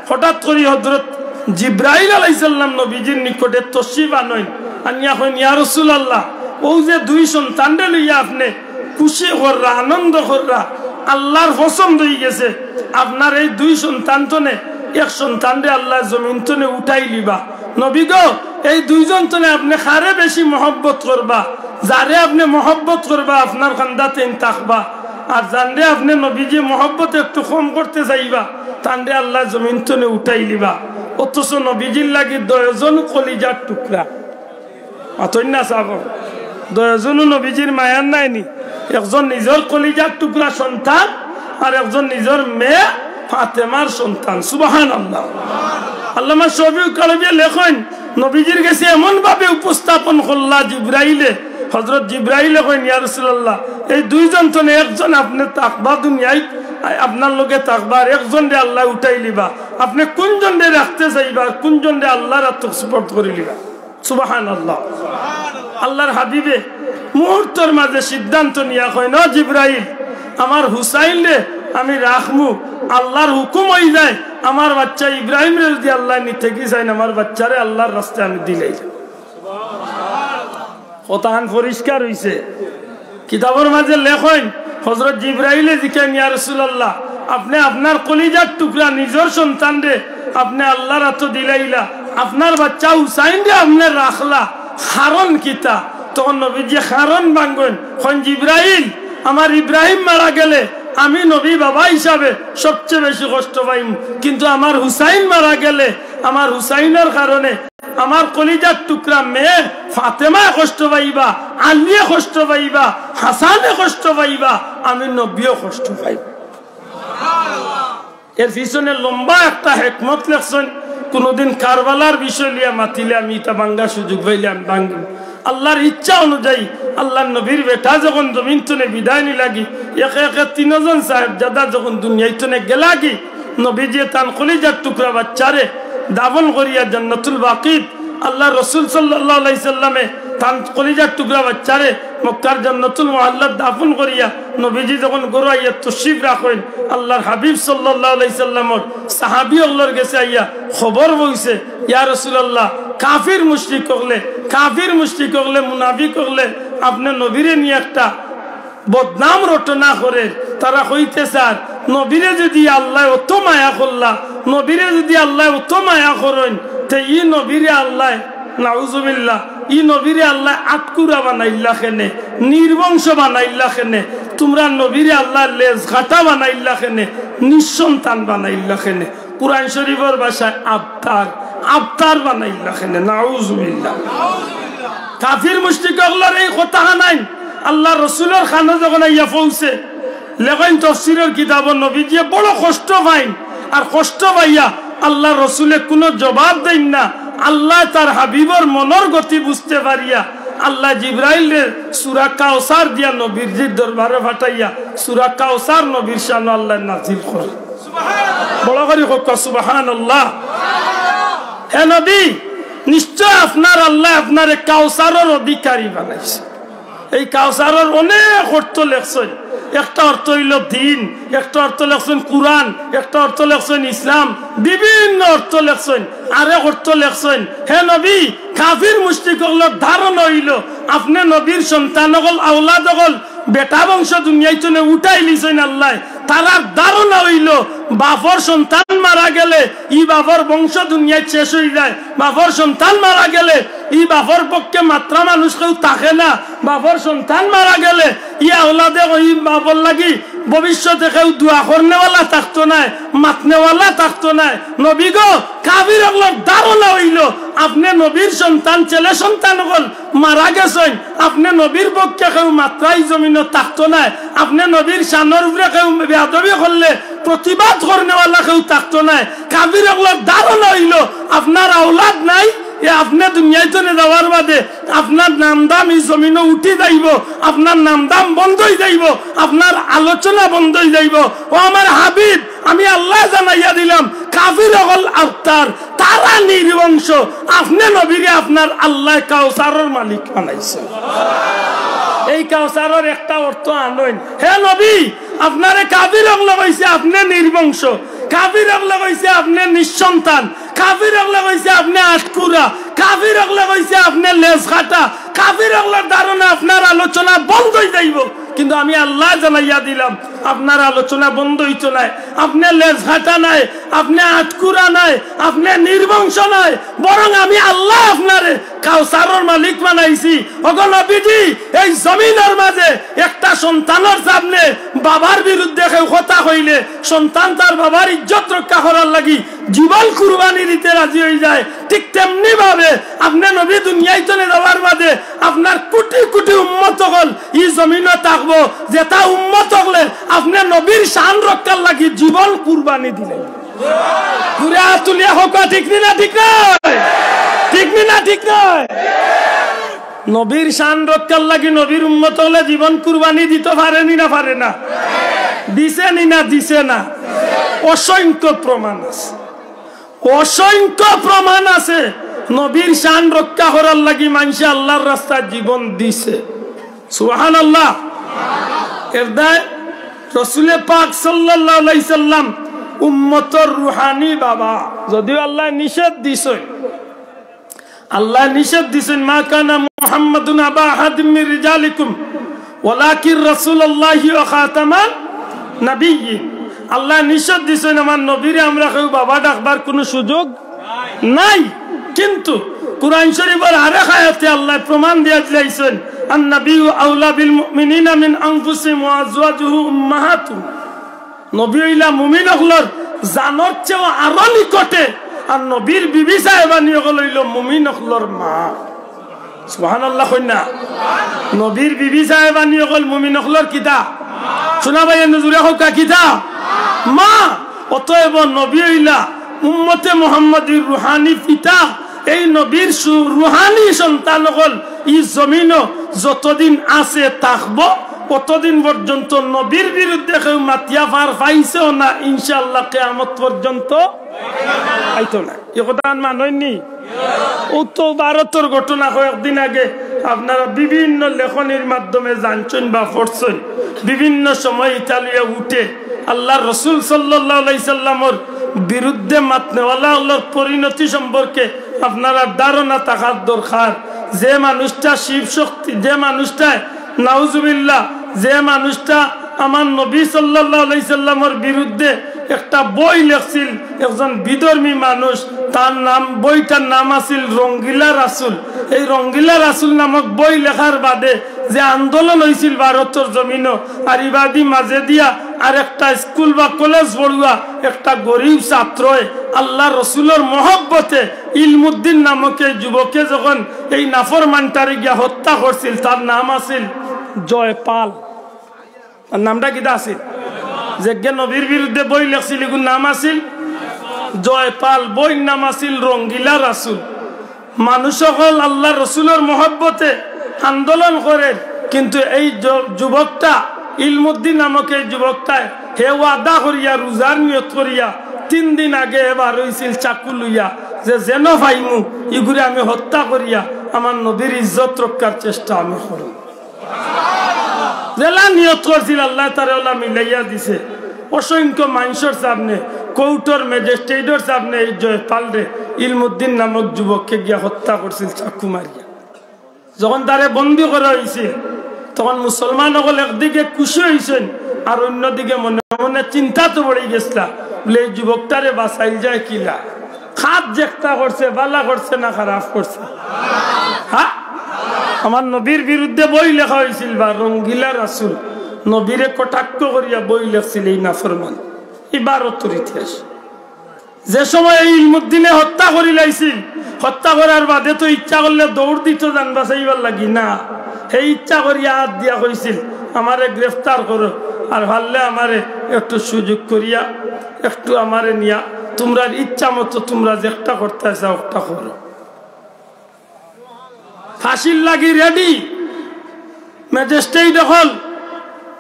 হঠাৎ করি হযরত জিব্রাইল আলাইহিস সালাম নবীজির নিকটে তশরিফ আনইন, আনিয়া কইন, "ইয়া রাসূলুল্লাহ, অউ যে দুই সন্তানরে লইয়া আপনে খুশি কররা, আনন্দ কররা, আল্লাহর পছন্দ অইগেছে, আপনার এই দুই সন্তান তনে এক সন্তানরে আল্লায় জমিন তনে উঠাইলিবা। নবী গো, এই দুইজন তনে আপনে কারে বেশি মহব্বত করবা? যারে আপনে মহব্বত করবা, আপনার কান্দাত এইন থাকবা, আর যানরে আপনে নবীজিয়ে মহব্বত একটু কম করতে চাইবা, তানরে আল্লায় জমিন তনে উঠাইলিবা।" অথচ নবীজির লাগি দুইজন কলিজার টুকরা। মাতইন না সাব। দুইজনউ নবীজির মায়ার নায়নি? একজন নিজর কলিজার টুকরা সন্তান, আর একজন নিজর মেয়ে ফাতেমার সন্তান। সুবহানাল্লাহ। আল্লামা শফিউক কারবিয়ে লেখইন, নবীজির গেছে এমন ভাবে উপস্থাপন করলা জিব্রাইলে, হযরত জিব্রাইলে কইন, "ইয়া রাসূলুল্লাহ, এই দুইজন তনে একজন আপনে থাকবা দুনিয়াত, আপনার লগে থাকবা, আর একজনরে আল্লায় উঠাইলিবা। আপনে কুনজনরে রাখতে চাইবা, কুনজনরে আল্লাহর আতো সুপর্দ করিলিবা।" সুবহানাল্লাহ। আল্লাহর হাবিবে মুহূর্তর মাঝে সিদ্ধান্ত নিয়া কইন, "ও জিব্রাইল, আমার হুসাইনরে আমি রাখমু, আল্লাহর হুকুম অইযায়, আমার বাচ্চা ইব্রাহিমরে যুদি আল্লায় নিতে গি চাইন, আমার বাচ্চারে আল্লাহর রাস্তায় আমি দিলাই।" কথাখান পরিষ্কার অইছে। কিতাবর মাঝে লেখইন, হযরত জিব্রাইলে জিকাইন, "ইয়া রাসূলুল্লাহ, আপনে আপনার কলিজার টুকরা নিজর সন্তানরে আপনে আল্লাহর আতো দিলাইলা, আপনার বাচ্চা হুসাইনরে আপনে রাখলা, কারণ কিতা?" তখন নবীজিয়ে কারণ ভাঙ্গইন, কইন, "জিব্রাইল, আমার ইব্রাহিম মারা গেলে আমি নবী বাবা হিসাবে সবচেয়ে বেশি কষ্ট পাইমু, কিন্তু আমার হুসাইন মারা গেলে আমার হুসাইনর কারণে আমার কলিজার টুকরা মেয়ে ফাতেমায় কষ্ট পাইবা, আলীয়ে কষ্ট পাইবা, হাসানে কষ্ট পাইবা, আমি নবীও কষ্ট পাইমু।" এর পিছনে লম্বা একটা হেকমত লেখছইন। কুনুদিন কারবালার বিষয় লইয়া মাতিলে আমি ইটা ভাঙ্গার সুযোগ পাইলে আমি ভাঙ্গিমু। আল্লার ইচ্ছা অনুযায়ী আল্লার নবীর বেটা যখন জমিন তনে বিদায় নিলাগি, একে একে তিনজন সাহেবজাদা যখন দুনিয়াইত তনে গেলাগি, নবীজিয়ে তান কলিজার টুকরা বাচ্চারে দাফন করিয়া জান্নাতুল বাকিত আল্লার রসুল সাল্লাল্লাহু আলাইহি সাল্লামে তান কলিজার টুকরা বাচ্চারে মক্কার জান্নাতুল মুআল্লাত দাফন করিয়া নবীজি যখন ঘরো আইয়া তশরিফ রাখইন, আল্লার হাবিব সাল্লাল্লাহু আলাইহি সাল্লামর সাহাবী অকলর গেছে আইয়া খবর পৌঁছে, "ইয়া রাসূলুল্লাহ, কাফির মুশরিক অকলে, কাফির মুশরিক অকলে, মুনাফিক অকলে আপনে নবীরে নিয়া একটা বদনাম রটনা করের।" তারা কইতে চার, "নবীরে যুদি আল্লায় অত মায়া করলা, নবীরে যুদি আল্লায় অত মায়া করইন, তে ই নবীরে আল্লায়, নাউজুবিল্লাহ, ই নবীরে আল্লায় আটকুরা বানাইলা কেনে, নির্বংশ বানাইলা কেনে, তুমরা নবীরে আল্লায় লেজ কাটা বানাইলা কেনে, নিঃসন্তান বানাইলা কেনে?" কুরআন শরীফর ভাষায় আবতার, আবতার বানাইলা কেনে, নাউজুবিল্লাহ। কাফির মুশরিক অকলর এই কথা হানাইন আল্লার রসুলর কানো যখন আইয়া পৌঁছে, লেখইন তফসিরর কিতাবো নবীজিয়ে বড় কষ্ট পাইন, আর কষ্ট পাইয়া আল্লার রসুলে কুনু জবাব দেইন না। আল্লায় তার হাবিবর মনর গতি বুঝতে পারিয়া আল্লায় জিব্রাইলরে সূরা কাউসার দিয়া নবীজির দরবারো পাঠাইয়া সূরা কাউসার নবীর শানো আল্লায় নাজিল করে। বড় করি কউক্কা সুবহানাল্লাহ। হে নবী, নিশ্চয় আপনার আল্লায় আপনারে কাউসারর অধিকারী বানাইছে। এই কাউসারর অনেক অর্থ লেখছইন। একটা অর্থ অইলো দ্বীন, একটা অর্থ লেখছইন কুরআন, একটা অর্থ লেখছইন ইসলাম, বিভিন্ন অর্থ লেখছইন। আরেক অর্থ লেখছইন, হে নবী, কাফির মুশরিক অকলর ধারণা অইলো আপনে নবীর সন্তান অকল, আওলাদ অকল, বেটা বংশ দুনিয়াইত তনে উঠাইলিছইন আল্লায়। তারার ধারণা অইলো বাফর সন্তান মারা গেলে ই বাফর বংশ দুনিয়াইত শেষ অইযায়, বাফর সন্তান মারা গেলে ই বাফর পক্ষে মাতরা মানুষ কেউ থাকে না, বাফর সন্তান মারা গেলে ই আওলাদে ই বাফর লাগি ভবিষ্যতে কেউ দোয়া করনেওয়ালা থাকতো নায়, মাতনেওয়ালা থাকতো নায়। নবী গো, কাফির অকলর ধারণা অইলো আপনে নবীর সন্তান, ছেলে সন্তান অকল মারা গেছইন, আপনে নবীর পক্ষে কেউ মাতরা ই জমিনো থাকতো নায়, আপনে নবীর শানর উপরে কেউ বেয়াদবি করলে প্রতিবাদ করনেওয়ালা কেউ থাকতো নায়। কাফির অকলর ধারণা অইলো আপনার আওলাদ নাই, এ আপনে দুনিয়াইত তনে যাওয়ার বাদে আপনার নামদাম ই জমিনো উঠি যাইবো, আপনার নামদাম বন্ধ অই যাইবো, আপনার আলোচনা বন্ধ অই যাইবো। ও আমার হাবিব, আমি আল্লায় জানাইয়া দিলাম, কাফির অকল আবতার, তারা নির্বংশ, আপনে নবীরে আপনার আল্লায় কাউসারর মালিক বানাইছে। এই কাউসারর একটা অর্থ আনইন, হে নবী, আপনারে কাফির অকলে কইছে আপনে নির্বংশ, কাফির অকলে কইছে আপনে নিঃসন্তান, কাফির অকলে কইছে আপনে আটকুরা, কাফির অকলে কইছে আপনে লেজ কাটা, কাফির অকলর ধারণা আপনার আলোচনা বন্ধ অই যাইবো। কিন্তু আমি আল্লায় জানাইয়া দিলাম, আপনার আলোচনা বন্ধ অইতো নায়, আপনে লেজ কাটা নায়, আপনে আটকুরা নায়, আপনে নির্বংশ নায়, বরং আমি আল্লায় আপনারে কাউসারর মালিক বানাইছি। ওগো নবীজি, এই জমিনর মাঝে একটা সন্তানর সামনে বাবার বিরুদ্ধে কেউ কথা কইলে সন্তান তার বাবার ইজ্জত রক্ষা করার লাগি জীবন কুরবানি দিতে রাজি অই যায়। ঠিক তেমনি ভাবে আপনে নবী দুনিয়াইত তনে যাওয়ার বাদে আপনার কুটি কুটি উম্মত অকল ই জমিনো থাকবো, যেটা উম্মত অকলে আপনে নবীর শান রক্ষার লাগি জীবন কুরবানি দিলে। জুরে আত তুলিয়া কউক্কা, ঠিক নি না ঠিক নায়? ঠিক নি না ঠিক নায়? নবীর শান রক্ষার লাগি নবীর উম্মত অকলে জীবন কুরবানি দিতো পারে নি না পারে না? দিছে নি না দিছে না? অসংখ্য প্রমাণ আছে, অসংখ্য প্রমাণ আছে। নবীর শান রক্ষা করার লাগি মানষে আল্লার রাস্তায় জীবন দিছে। সুবহানাল্লাহ। এর দায় রসুলে পাক সাল্লাল্লাহু আলাইহি সাল্লাম উম্মতর রুহানি বাবা, যদিও আল্লায় নিষেধ দিছইন, আল্লায় নিষেধ দিছইন, "মা কানা মুহাম্মাদুন আবা আহাদিম মির রিজালিকুম ওয়ালাকিন রাসূলুল্লাহি ওয়া খাতামান নাবিয়্যিন।" আল্লায় নিষেধ দিছইন, আমার নবীরে আমরা কেউ বাবা ডাকবার কুনু সুযোগ নাই। কিন্তু কুরআন শরীফর আরেক আয়াতে আল্লায় প্রমাণ দিয়া দিলাইছইন, "আন নাবিয়্যু আওলা বিল মুমিনিনা মিন আনফুসিহিম ওয়া আজওয়াজুহু উম্মাহাতুহুম।" নবী অইলা মুমিন অকলর জানর চেয়েও আরো নিকটে, আর নবীর বিবি সাহেবানি অকল অইলো মুমিন অকলর মা। সুবহানাল্লাহ কইন না? নবীর বিবি সাহেবানি অকল মুমিন অকলর কিতা? শুনা ভাই, এনে জুরে কউক্কা কিতা? মা। অতএব নবী অইলা উম্মতে মোহাম্মদীর রুহানি পিতা, এই নবীর সু-, রুহানি সন্তান অকল ই জমিনো যতদিন আছে থাকবো, অতদিন পর্যন্ত নবীর বিরুদ্ধে কেউ মাতিয়া পার পাইছেও না, ইনশাআল্লাহ কিয়ামত পর্যন্ত পাইতো না। ই কথাখান মানইননি? অউ তো ভারতর ঘটনা কয়েকদিন আগে আপনারা বিভিন্ন লেখনির মাধ্যমে জানছইন বা পড়ছইন, বিভিন্ন সময় ইতা লইয়া উঠে। আল্লাহর রসুল সাল্লাল্লাহু আলাইহি সাল্লামর বিরুদ্ধে মাতনেওয়ালা অকলর পরিণতি সম্পর্কে আপনারার ধারণা থাকার দরকার। যে মানুষটা শিব শক্তি, যে মানুষটায়, নাউজুবিল্লাহ, যে মানুষটা আমার নবী সাল্লাল্লাহু আলাইহি সাল্লামর বিরুদ্ধে একটা বই লেখছিল, একজন বিধর্মী মানুষ, তার নাম, বইটার নাম আছিল রঙ্গিলা রাসুল। এই রঙ্গিলা রাসুল নামক বই লেখার বাদে যে আন্দোলন অইছিল ভারতর জমিনো, আর ইবাদি মাঝে দিয়া আর একটা স্কুল বা কলেজ পড়ুয়া একটা গরিব ছাত্রয় আল্লাহর রসুলর মহব্বতে ইলমুদ্দিন নামক এই যুবকে যখন এই নাফরমানটারে গিয়া হত্যা করছিল, তার নাম আছিল জয়পাল। তার নামটা কিতা আছিল? যেগে নবীর বিরুদ্ধে বই লেখছিল, ইগুর নাম আছিল জয়পাল, বইর নাম আছিল রঙ্গিলা রাসুল। মানুষ অকল আল্লাহর রসুলর মহব্বতে আন্দোলন করের, কিন্তু এই য-, যুবকটা, ইলমুদ্দিন নামক এই যুবকটায়, হে ওয়াদা করিয়া, রোজার নিয়ত করিয়া, তিন দিন আগে হে বার অইছিল চাকু লইয়া, যে যেন পাইমু, ইগুরে আমি হত্যা করিয়া আমার নবীর ইজ্জত রক্ষার চেষ্টা আমি করমু। যেলা নিয়ত করছিল, আল্লায় তারে অলা মিলাইয়া দিছে। অসংখ্য মানষর সামনে, কোর্টর ম্যাজিস্ট্রেটর সামনে এই জয়পালরে ইলমুদ্দিন নামক যুবককে গিয়া হত্যা করছিল চাকু মারিয়া। যখন তারে বন্দি করা অইছে, তখন মুসলমান অকল একদিকে খুশি অইছইন, আর অন্যদিকে মনে মনে চিন্তা তো পড়ি গেছলা, বলে, "এই যুবকটারে বাঁচাইল যায় কিলা?" কাজ যে একটা করছে, বালা করছে না খারাপ করছে? হ্যাঁ, আমার নবীর বিরুদ্ধে বই লেখা অইছিল বা রঙ্গিলা রাসুল, নবীরে কটাক্ষ করিয়া বই লেখছিল এই নাফরমান। ই ভারতর ইতিহাস। যে সময় এই ইলমুদ্দিনে হত্যা করিলাইছিল, হত্যা করার বাদে তো ইচ্ছা করলে দৌড় দিত জান বাঁচাইবার লাগি না, হে ইচ্ছা করিয়া আত দিয়া কইছিল, "আমারে গ্রেফতার করো, আর পারলে আমারে একটু সুযোগ করিয়া, একটু আমারে নিয়া তুমরার ইচ্ছা মতো তুমরা যেটা করতায় চাও, ওটা করো।" ফাঁসির লাগি রেডি। ম্যাজিস্ট্রেট অকল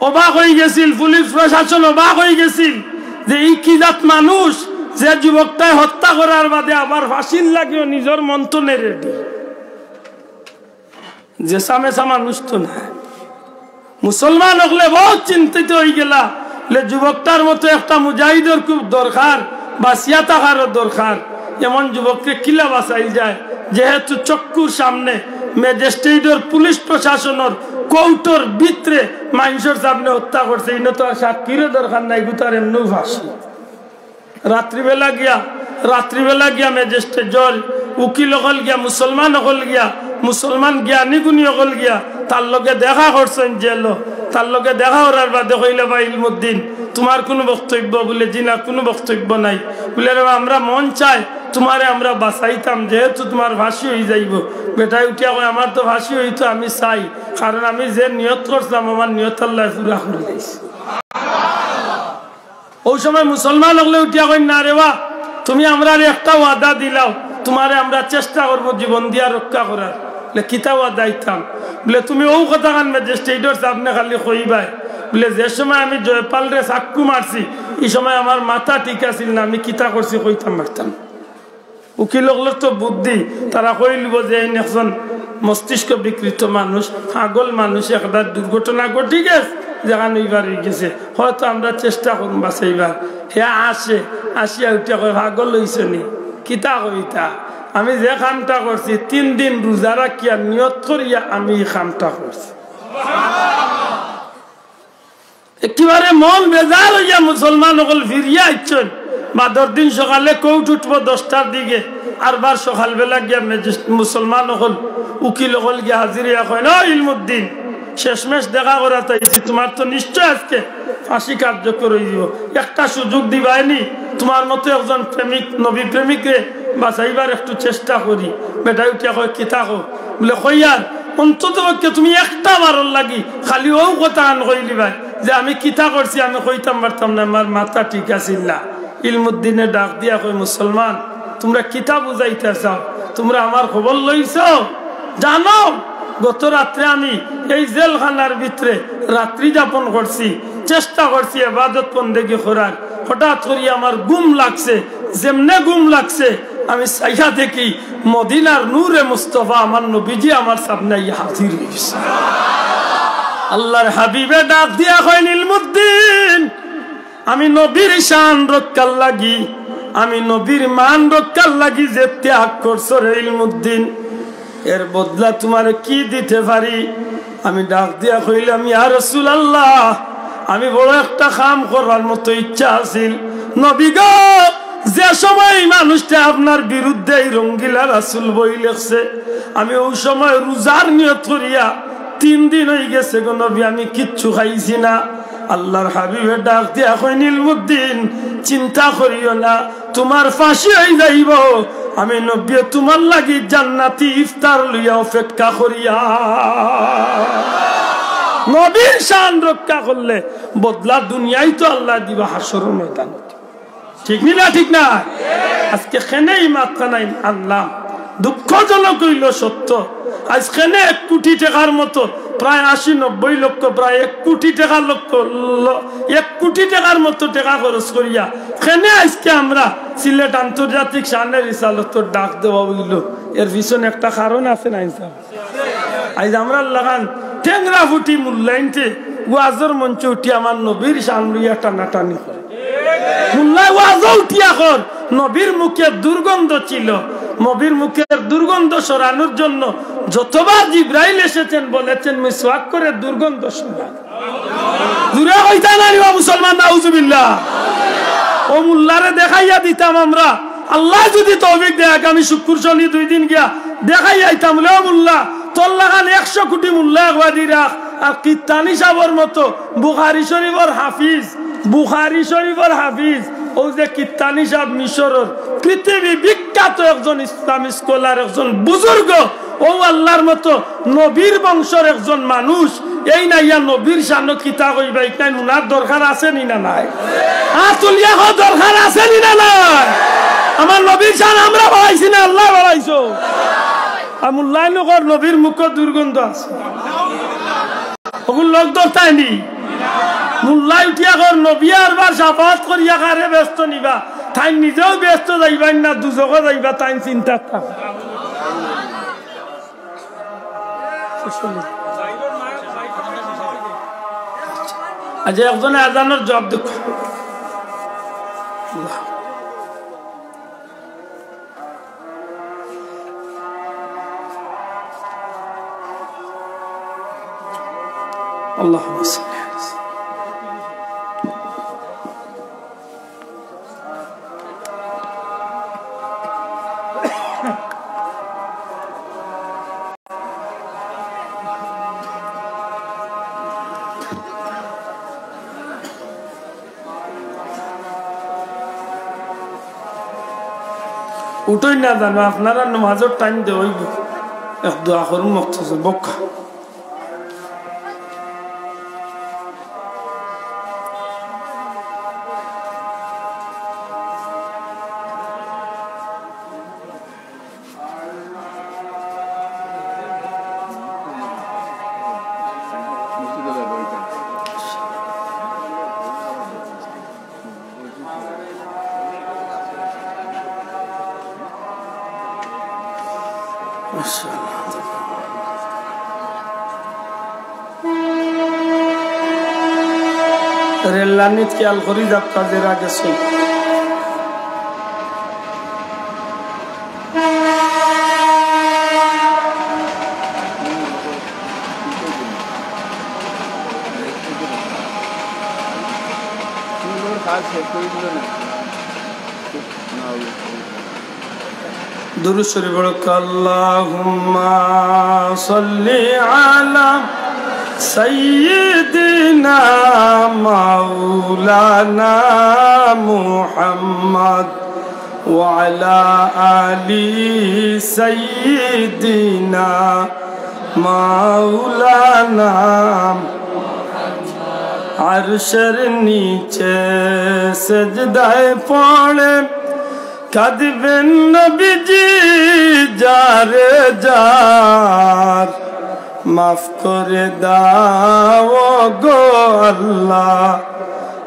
অবাক অইগেছিল, পুলিশ প্রশাসন অবাক অইগেছিল যে ই কি জাত মানুষ, যে যুবকটায় হত্যা করার বাদে আবার ফাঁসির লাগিও নিজর মন্থনে রেডি। যে সামেসা মানুষ তো নায়। মুসলমান অকলে বউত চিন্তিত অইগেলা, বলে, "যুবকটার মতো একটা মুজাহিদর খুব দরকার, বাঁচিয়া থাকারও দরকার। এমন যুবকরে কিলা বাঁচাইল যায়, যেহেতু চক্ষুর সামনে ম্যাজিস্ট্রেটর, পুলিশ প্রশাসনর, কোর্টর ভিতরে মানষর সামনে হত্যা করছে, ইনো তো আর সাক্ষীরও দরকার নাই, ইগু তো আর এমনেউ ফাঁসি।" রাত্রিবেলা গিয়া, রাত্রিবেলা গিয়া ম্যাজিস্ট্রেট জজ, উকিল অকল গিয়া, মুসলমান অকল গিয়া, মুসলমান জ্ঞানী গুণী অকল গিয়া তার লগে দেখা করছইন জেলো। তার লগে দেখা করার বাদে কইলা, "ভাই ইলমুদ্দিন, তুমার কুনু বক্তব্য?" বুলে, "জি না, কুনু বক্তব্য নাই।" বুলে, "রে, আমরা মন চায় তুমারে আমরা বাঁচাইতাম, যেহেতু তুমার ফাঁসি অইযাইবো।" বেটায় উঠিয়া কয়, "আমার তো ফাঁসি অইতো, আমি চাই, কারণ আমি যে নিয়ত করছিলাম, আমার নিয়ত আল্লায় পুরা করিলাইছে।" অউ সময় মুসলমান অকলে উঠিয়া কইন, "না রে বা, তুমি আমরারে একটা ওয়াদা দিলাও, তুমারে আমরা চেষ্টা করমু জীবন দিয়া রক্ষা করার।" বুলে, "কিতা ওয়াদা দিতাম?" বুলে, "তুমি অউ কথাখান ম্যাজিস্ট্রেটর সামনে খালি কইবায়।" বুলে, "যে সময় আমি জয়পালরে চাক্কু মারছি, ই সময় আমার মাথা ঠিক আছিল না, আমি কিতা করছি কইতাম পারতাম না।" উকিল অকলর তো বুদ্ধি, তারা কইলিবো যে এইন একজন মস্তিষ্ক বিকৃত মানুষ, পাগল মানুষ, একটা দুর্ঘটনা ঘটি গেছে, যেখান অইবার অইগেছে, হয়তো আমরা চেষ্টা করমু বাঁচাইবার। হে আসে, আসিয়া উঠিয়া কয়, "পাগল অইছো নি? কিতা কইতা? আমি যে কামটা করছি, তিন দিন রোজা রাখিয়া নিয়ত করিয়া আমি ই কামটা করছি।" একেবারে মন বেজার অইয়া মুসলমান অকল ফিরিয়া আইছইন। বাদর দিন সকালে কোর্ট উঠবো দশটার দিকে, আরবার সকালবেলা গিয়া ম্যাজিস্ট-, মুসলমান অকল, উকিল অকল গিয়া হাজির অইয়া কইন, "ও ইলমুদ্দিন, শেষমেশ দেখা করাত আইছি, তুমার তো নিশ্চয় আজকে ফাঁসি কার্যকর অইযিবো, একটা সুযোগ দিবায়নি, তুমার মতো একজন প্রেমিক, নবী প্রেমিকরে বাঁচাইবার একটু চেষ্টা করি।" বেটায় উঠিয়া কয়, "কিতা কও?" বুলে, "কইয়ার, অন্তত পক্ষে তুমি একটা বারর লাগি খালি অউ কথাখান কইলিবায় যে আমি কিতা করছি, আমি কইতাম পারতাম না, আমার মাথা ঠিক আছিল না।" ইলমুদ্দিনে ডাক দিয়া কয়, "মুসলমান, তুমরা কিতা বুঝাইতা চাও? তুমরা আমার খবর লইছো? জানো, গত রাত্রে আমি এই জেলখানার ভিতরে রাত্রি যাপন করছি, চেষ্টা করছি এবাদত বন্দেগি করার, হঠাৎ করি আমার ঘুম লাগছে, যেমনে ঘুম লাগছে আমি চাইয়া দেখি মদিনার নূরে মুস্তফা আমার নবীজি আমার সামনে আইয়া হাজির অইগেছে।" আল্লাহর হাবিবে ডাক দিয়া কইন, "ইলমুদ্দিন, আমি নবীর শান রক্ষার লাগি, আমি নবীর মান রক্ষার লাগি যে ত্যাগ করছো রে ইলমুদ্দিন, এর বদলা তুমারে কি দিতে পারি?" আমি ডাক দিয়া কইলাম, "ইয়া রাসুলাল্লাহ, আমি বড় একটা কাম করার মতো ইচ্ছা আছিল। নবী গো, যে সময় এই মানুষটা আপনার বিরুদ্ধে এই রঙ্গিলা রাসুল বই লেখছে, আমি ওই সময় রোজার নিয়ত করিয়া তিন দিন অইগেছে গো নবী, আমি কিচ্ছু খাইছি না।" আল্লাহর হাবিবে ডাক দিয়া কইন, "ইলমুদ্দিন, চিন্তা করিও না, তুমার ফাঁসি অই যাইবো। আমি নবী তুমার লাগি জান্নাতি ইফতার লইয়া অপেক্ষা করিয়া।" নবীর শান রক্ষা করলে বদলা দুনিয়ায় তো আল্লাহ দিবা, হাশরর ময়দান। ঠিক নি না? ঠিক না? আজকে কেনে ই মাতখান আনলাম, দুঃখজনক অইলো সত্য। আইজ কেনে এক কোটি টেকার মতো, প্রায় আশি নব্বই লক্ষ, প্রায় এক কোটি টেকার লক্ষ, ল-, এক কোটি টেকার মতো টেকা খরচ করিয়া কেনে আইজকে আমরা সিলেট আন্তর্জাতিক শানের রিসালতর ডাক দেওয়া অইলো। এর পিছনে একটা কারণ আছে না ইনসাফ? আইজ আমরার লাখান টেংরা ফুটি মুল্লাইন্তে ওয়াজর মঞ্চে উঠি আমার নবীর শান লইয়া টানাটানি করে। মুল্লায় ওয়াজো উঠিয়া কর, নবীর মুখের দুর্গন্ধ ছিল, নবীর মুখের দুর্গন্ধ সরানোর জন্য যতবার জিব্রাইল এসেছেন বলেছেন, "মিসওয়াক করে দুর্গন্ধ সরা।" জুরে কইতা না রে বা মুসলমান, নাউজুবিল্লাহ। ও মুল্লারে দেখাইয়া দিতাম আমরা, আল্লায় যুদি তৌফিক দেয়, আগামী শুক্কুর শনি দুই দিন গিয়া দেখাইয়া আইতাম, "লে ও মুল্লা, তোর লাখান একশো কোটি মুল্লা একবাদি রাখ, আর কিত্তানি সাবর মতো বুখারী শরীফর হাফিজ, বুখারী শরীফর হাফিজ, ও যে কিত্তানি সাব মিশরর পৃথিবী বিখ্যাত একজন ইসলাম স্কলার, একজন বুজুর্গ, ও আল্লাহর মতো নবীর বংশর একজন মানুষ, এইন আইয়া নবীর শানো কিতা কইবা, ইখান হুনার দরকার আছে নি না নাই?" আত তুলিয়া কও, দরকার আছে নি না নাই? আমার নবীর শান আমরা বাড়াইছি না, আল্লায় বাড়াইছো? আর মুল্লাইনও কর নবীর মুখো দুর্গন্ধ আছে। অগুর লগ ধরতায় নি? মুল্লায় উঠিয়া কর, নবীয়ে আরবার শাফাআত করিয়া কারে বেহেস্তো নিবা? তাইন নিজেও বেহেস্তো যাইবা না, দুজখো যাইবা, তাইন চিন্তাত থাকো। আচ্ছা, একজনে আজানর জবাব দেউক্কা। اللهم صل على سيدنا উঠইন না জানো, আপনারা নমাজর টাইম দেওয়া অইবো। এক দোয়া করুন মকতসর বক্কা। রেল লাইনত খেয়াল করি যাউক্কা, যেরা গেছে। দুরূদ শরীফ পড়ো। اللهم صل على سيدنا مولانا محمد وعلى آل سيدنا مولانا আরশের নিচে সেজদায় পড়ে কাঁদবেন নবীজি যারে যার। মাফ করে দাও গো আল্লাহ,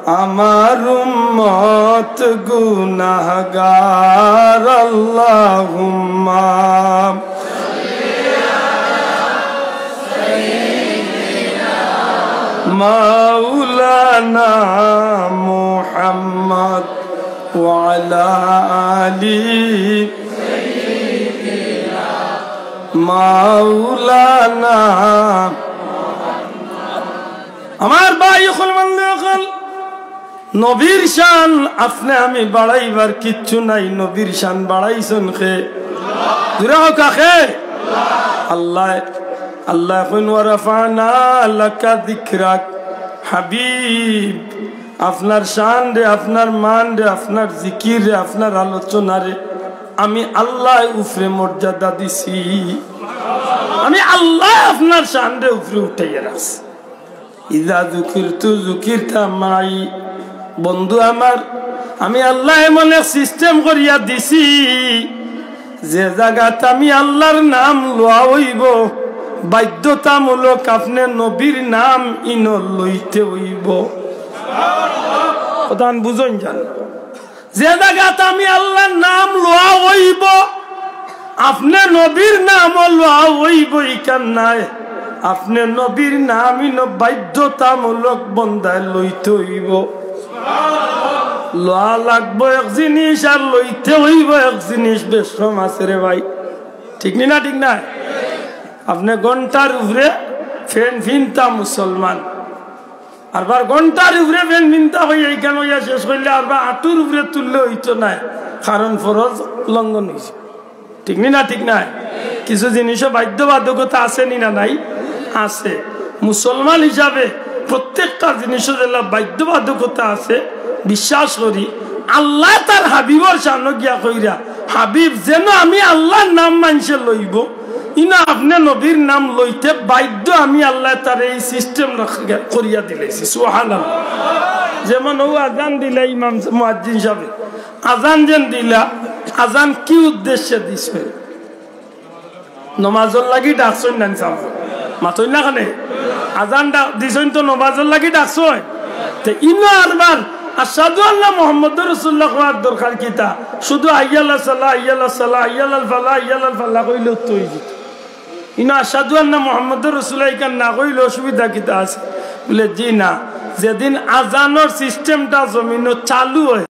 আমার উম্মত গুনাহগার। আল্লাহুম্মা মাওলানা মুহাম্মদ ওয়া আলা আলি মাওলানা। আমার ভাই অকল, বন্ধু অকল, নবীর শান আপনে আমি বাড়াইবার কিচ্ছু নাই। নবীর শান বাড়াইছইন কে? জুরে কউক্কা কে? আল্লায়। আল্লায় কইন, "ওয়া রাফা'না লাকা যিকরাক।" হাবিব, আপনার শানরে, আপনার মানরে, আপনার জিকিররে, আপনার আলোচনারে আমি আল্লায় উপরে মর্যাদা দিছি। আমি আল্লায় আপনার শানরে উপরে উঠাইয়া রাখছি। ইযা যুকিরতু যুকিরতা মাই। বন্ধু আমার, আমি আল্লায় এমন এক system করিয়া দিছি, যে জাগাত আমি আল্লার নাম লওয়া অইবো, বাধ্যতামূলক আপনে নবীর নাম ইনো লইতে অইবো। কথাখান বুঝইন যান। যে জাগাত আমি আল্লার নাম লওয়া অইবো, আপনে নবীর নামও লওয়া অইবো, ইখান নায়। আপনে নবীর নাম ইনো বাধ্যতামূলক বন্দায় লইতে অইবো। লওয়া লাগবো এক জিনিস, আর লইতে অইবো এক জিনিস। বেশরম আছে রে ভাই, ঠিক নি না? ঠিক নায়? আপনে ঘন্টার উপরে ফেন ফিনতা মুসলমান, আরবার ঘন্টার উপরে ফেন ফিনতা অইয়া ইখান অইয়া শেষ করিলে আরবার আটুর উপরে তুললে অইতো নায়, কারণ ফরজ লঙ্ঘন অইছে। ঠিক নি না? ঠিক নায়? কিছু জিনিসও বাধ্যবাধকতা আছে নি না নাই? আছে। মুসলমান হিসাবে প্রত্যেকটা জিনিসও যেলা বাধ্যবাধকতা আছে, বিশ্বাস করি আল্লায় তার হাবিবর শানো গিয়া কইরা, "হাবিব, যেন আমি আল্লার নাম মানষে লইবো, ইনো আপনে নবীর নাম লইতে বাধ্য, আমি আল্লায় তারে এই system রাখ-, করিয়া দিলাইছি।" সুবহানাল্লাহ। যেমন অউ আজান দিলা ইমাম মুয়াজ্জিন সাবে, আজান যেন দিলা, আজান কি উদ্দেশ্যে দিছে? নমাজর লাগি ডাকছইন না নি সাব? মাতইন না কেনে? আজান ডা-, দিছইন তো নমাজর লাগি ডাকছইন। তে ইনো আরবার আশহাদু আন্না মুহাম্মাদুর রাসূলুল্লাহ কওয়ার দরকার কিতা? শুধু হাইয়া আলাস সালাহ, হাইয়া আলাস সালাহ, হাইয়া আলাল ফালাহ, হাইয়া আলাল ফালাহ কইলেউ তো অইযিতো। ইনো আশহাদু আন্না মুহাম্মাদুর রাসূলুল্লাহ ইখান না কইলে অসুবিধা কিতা আছে? বুলে, জি না, যেদিন আজানর system টা জমিনো চালু অয়,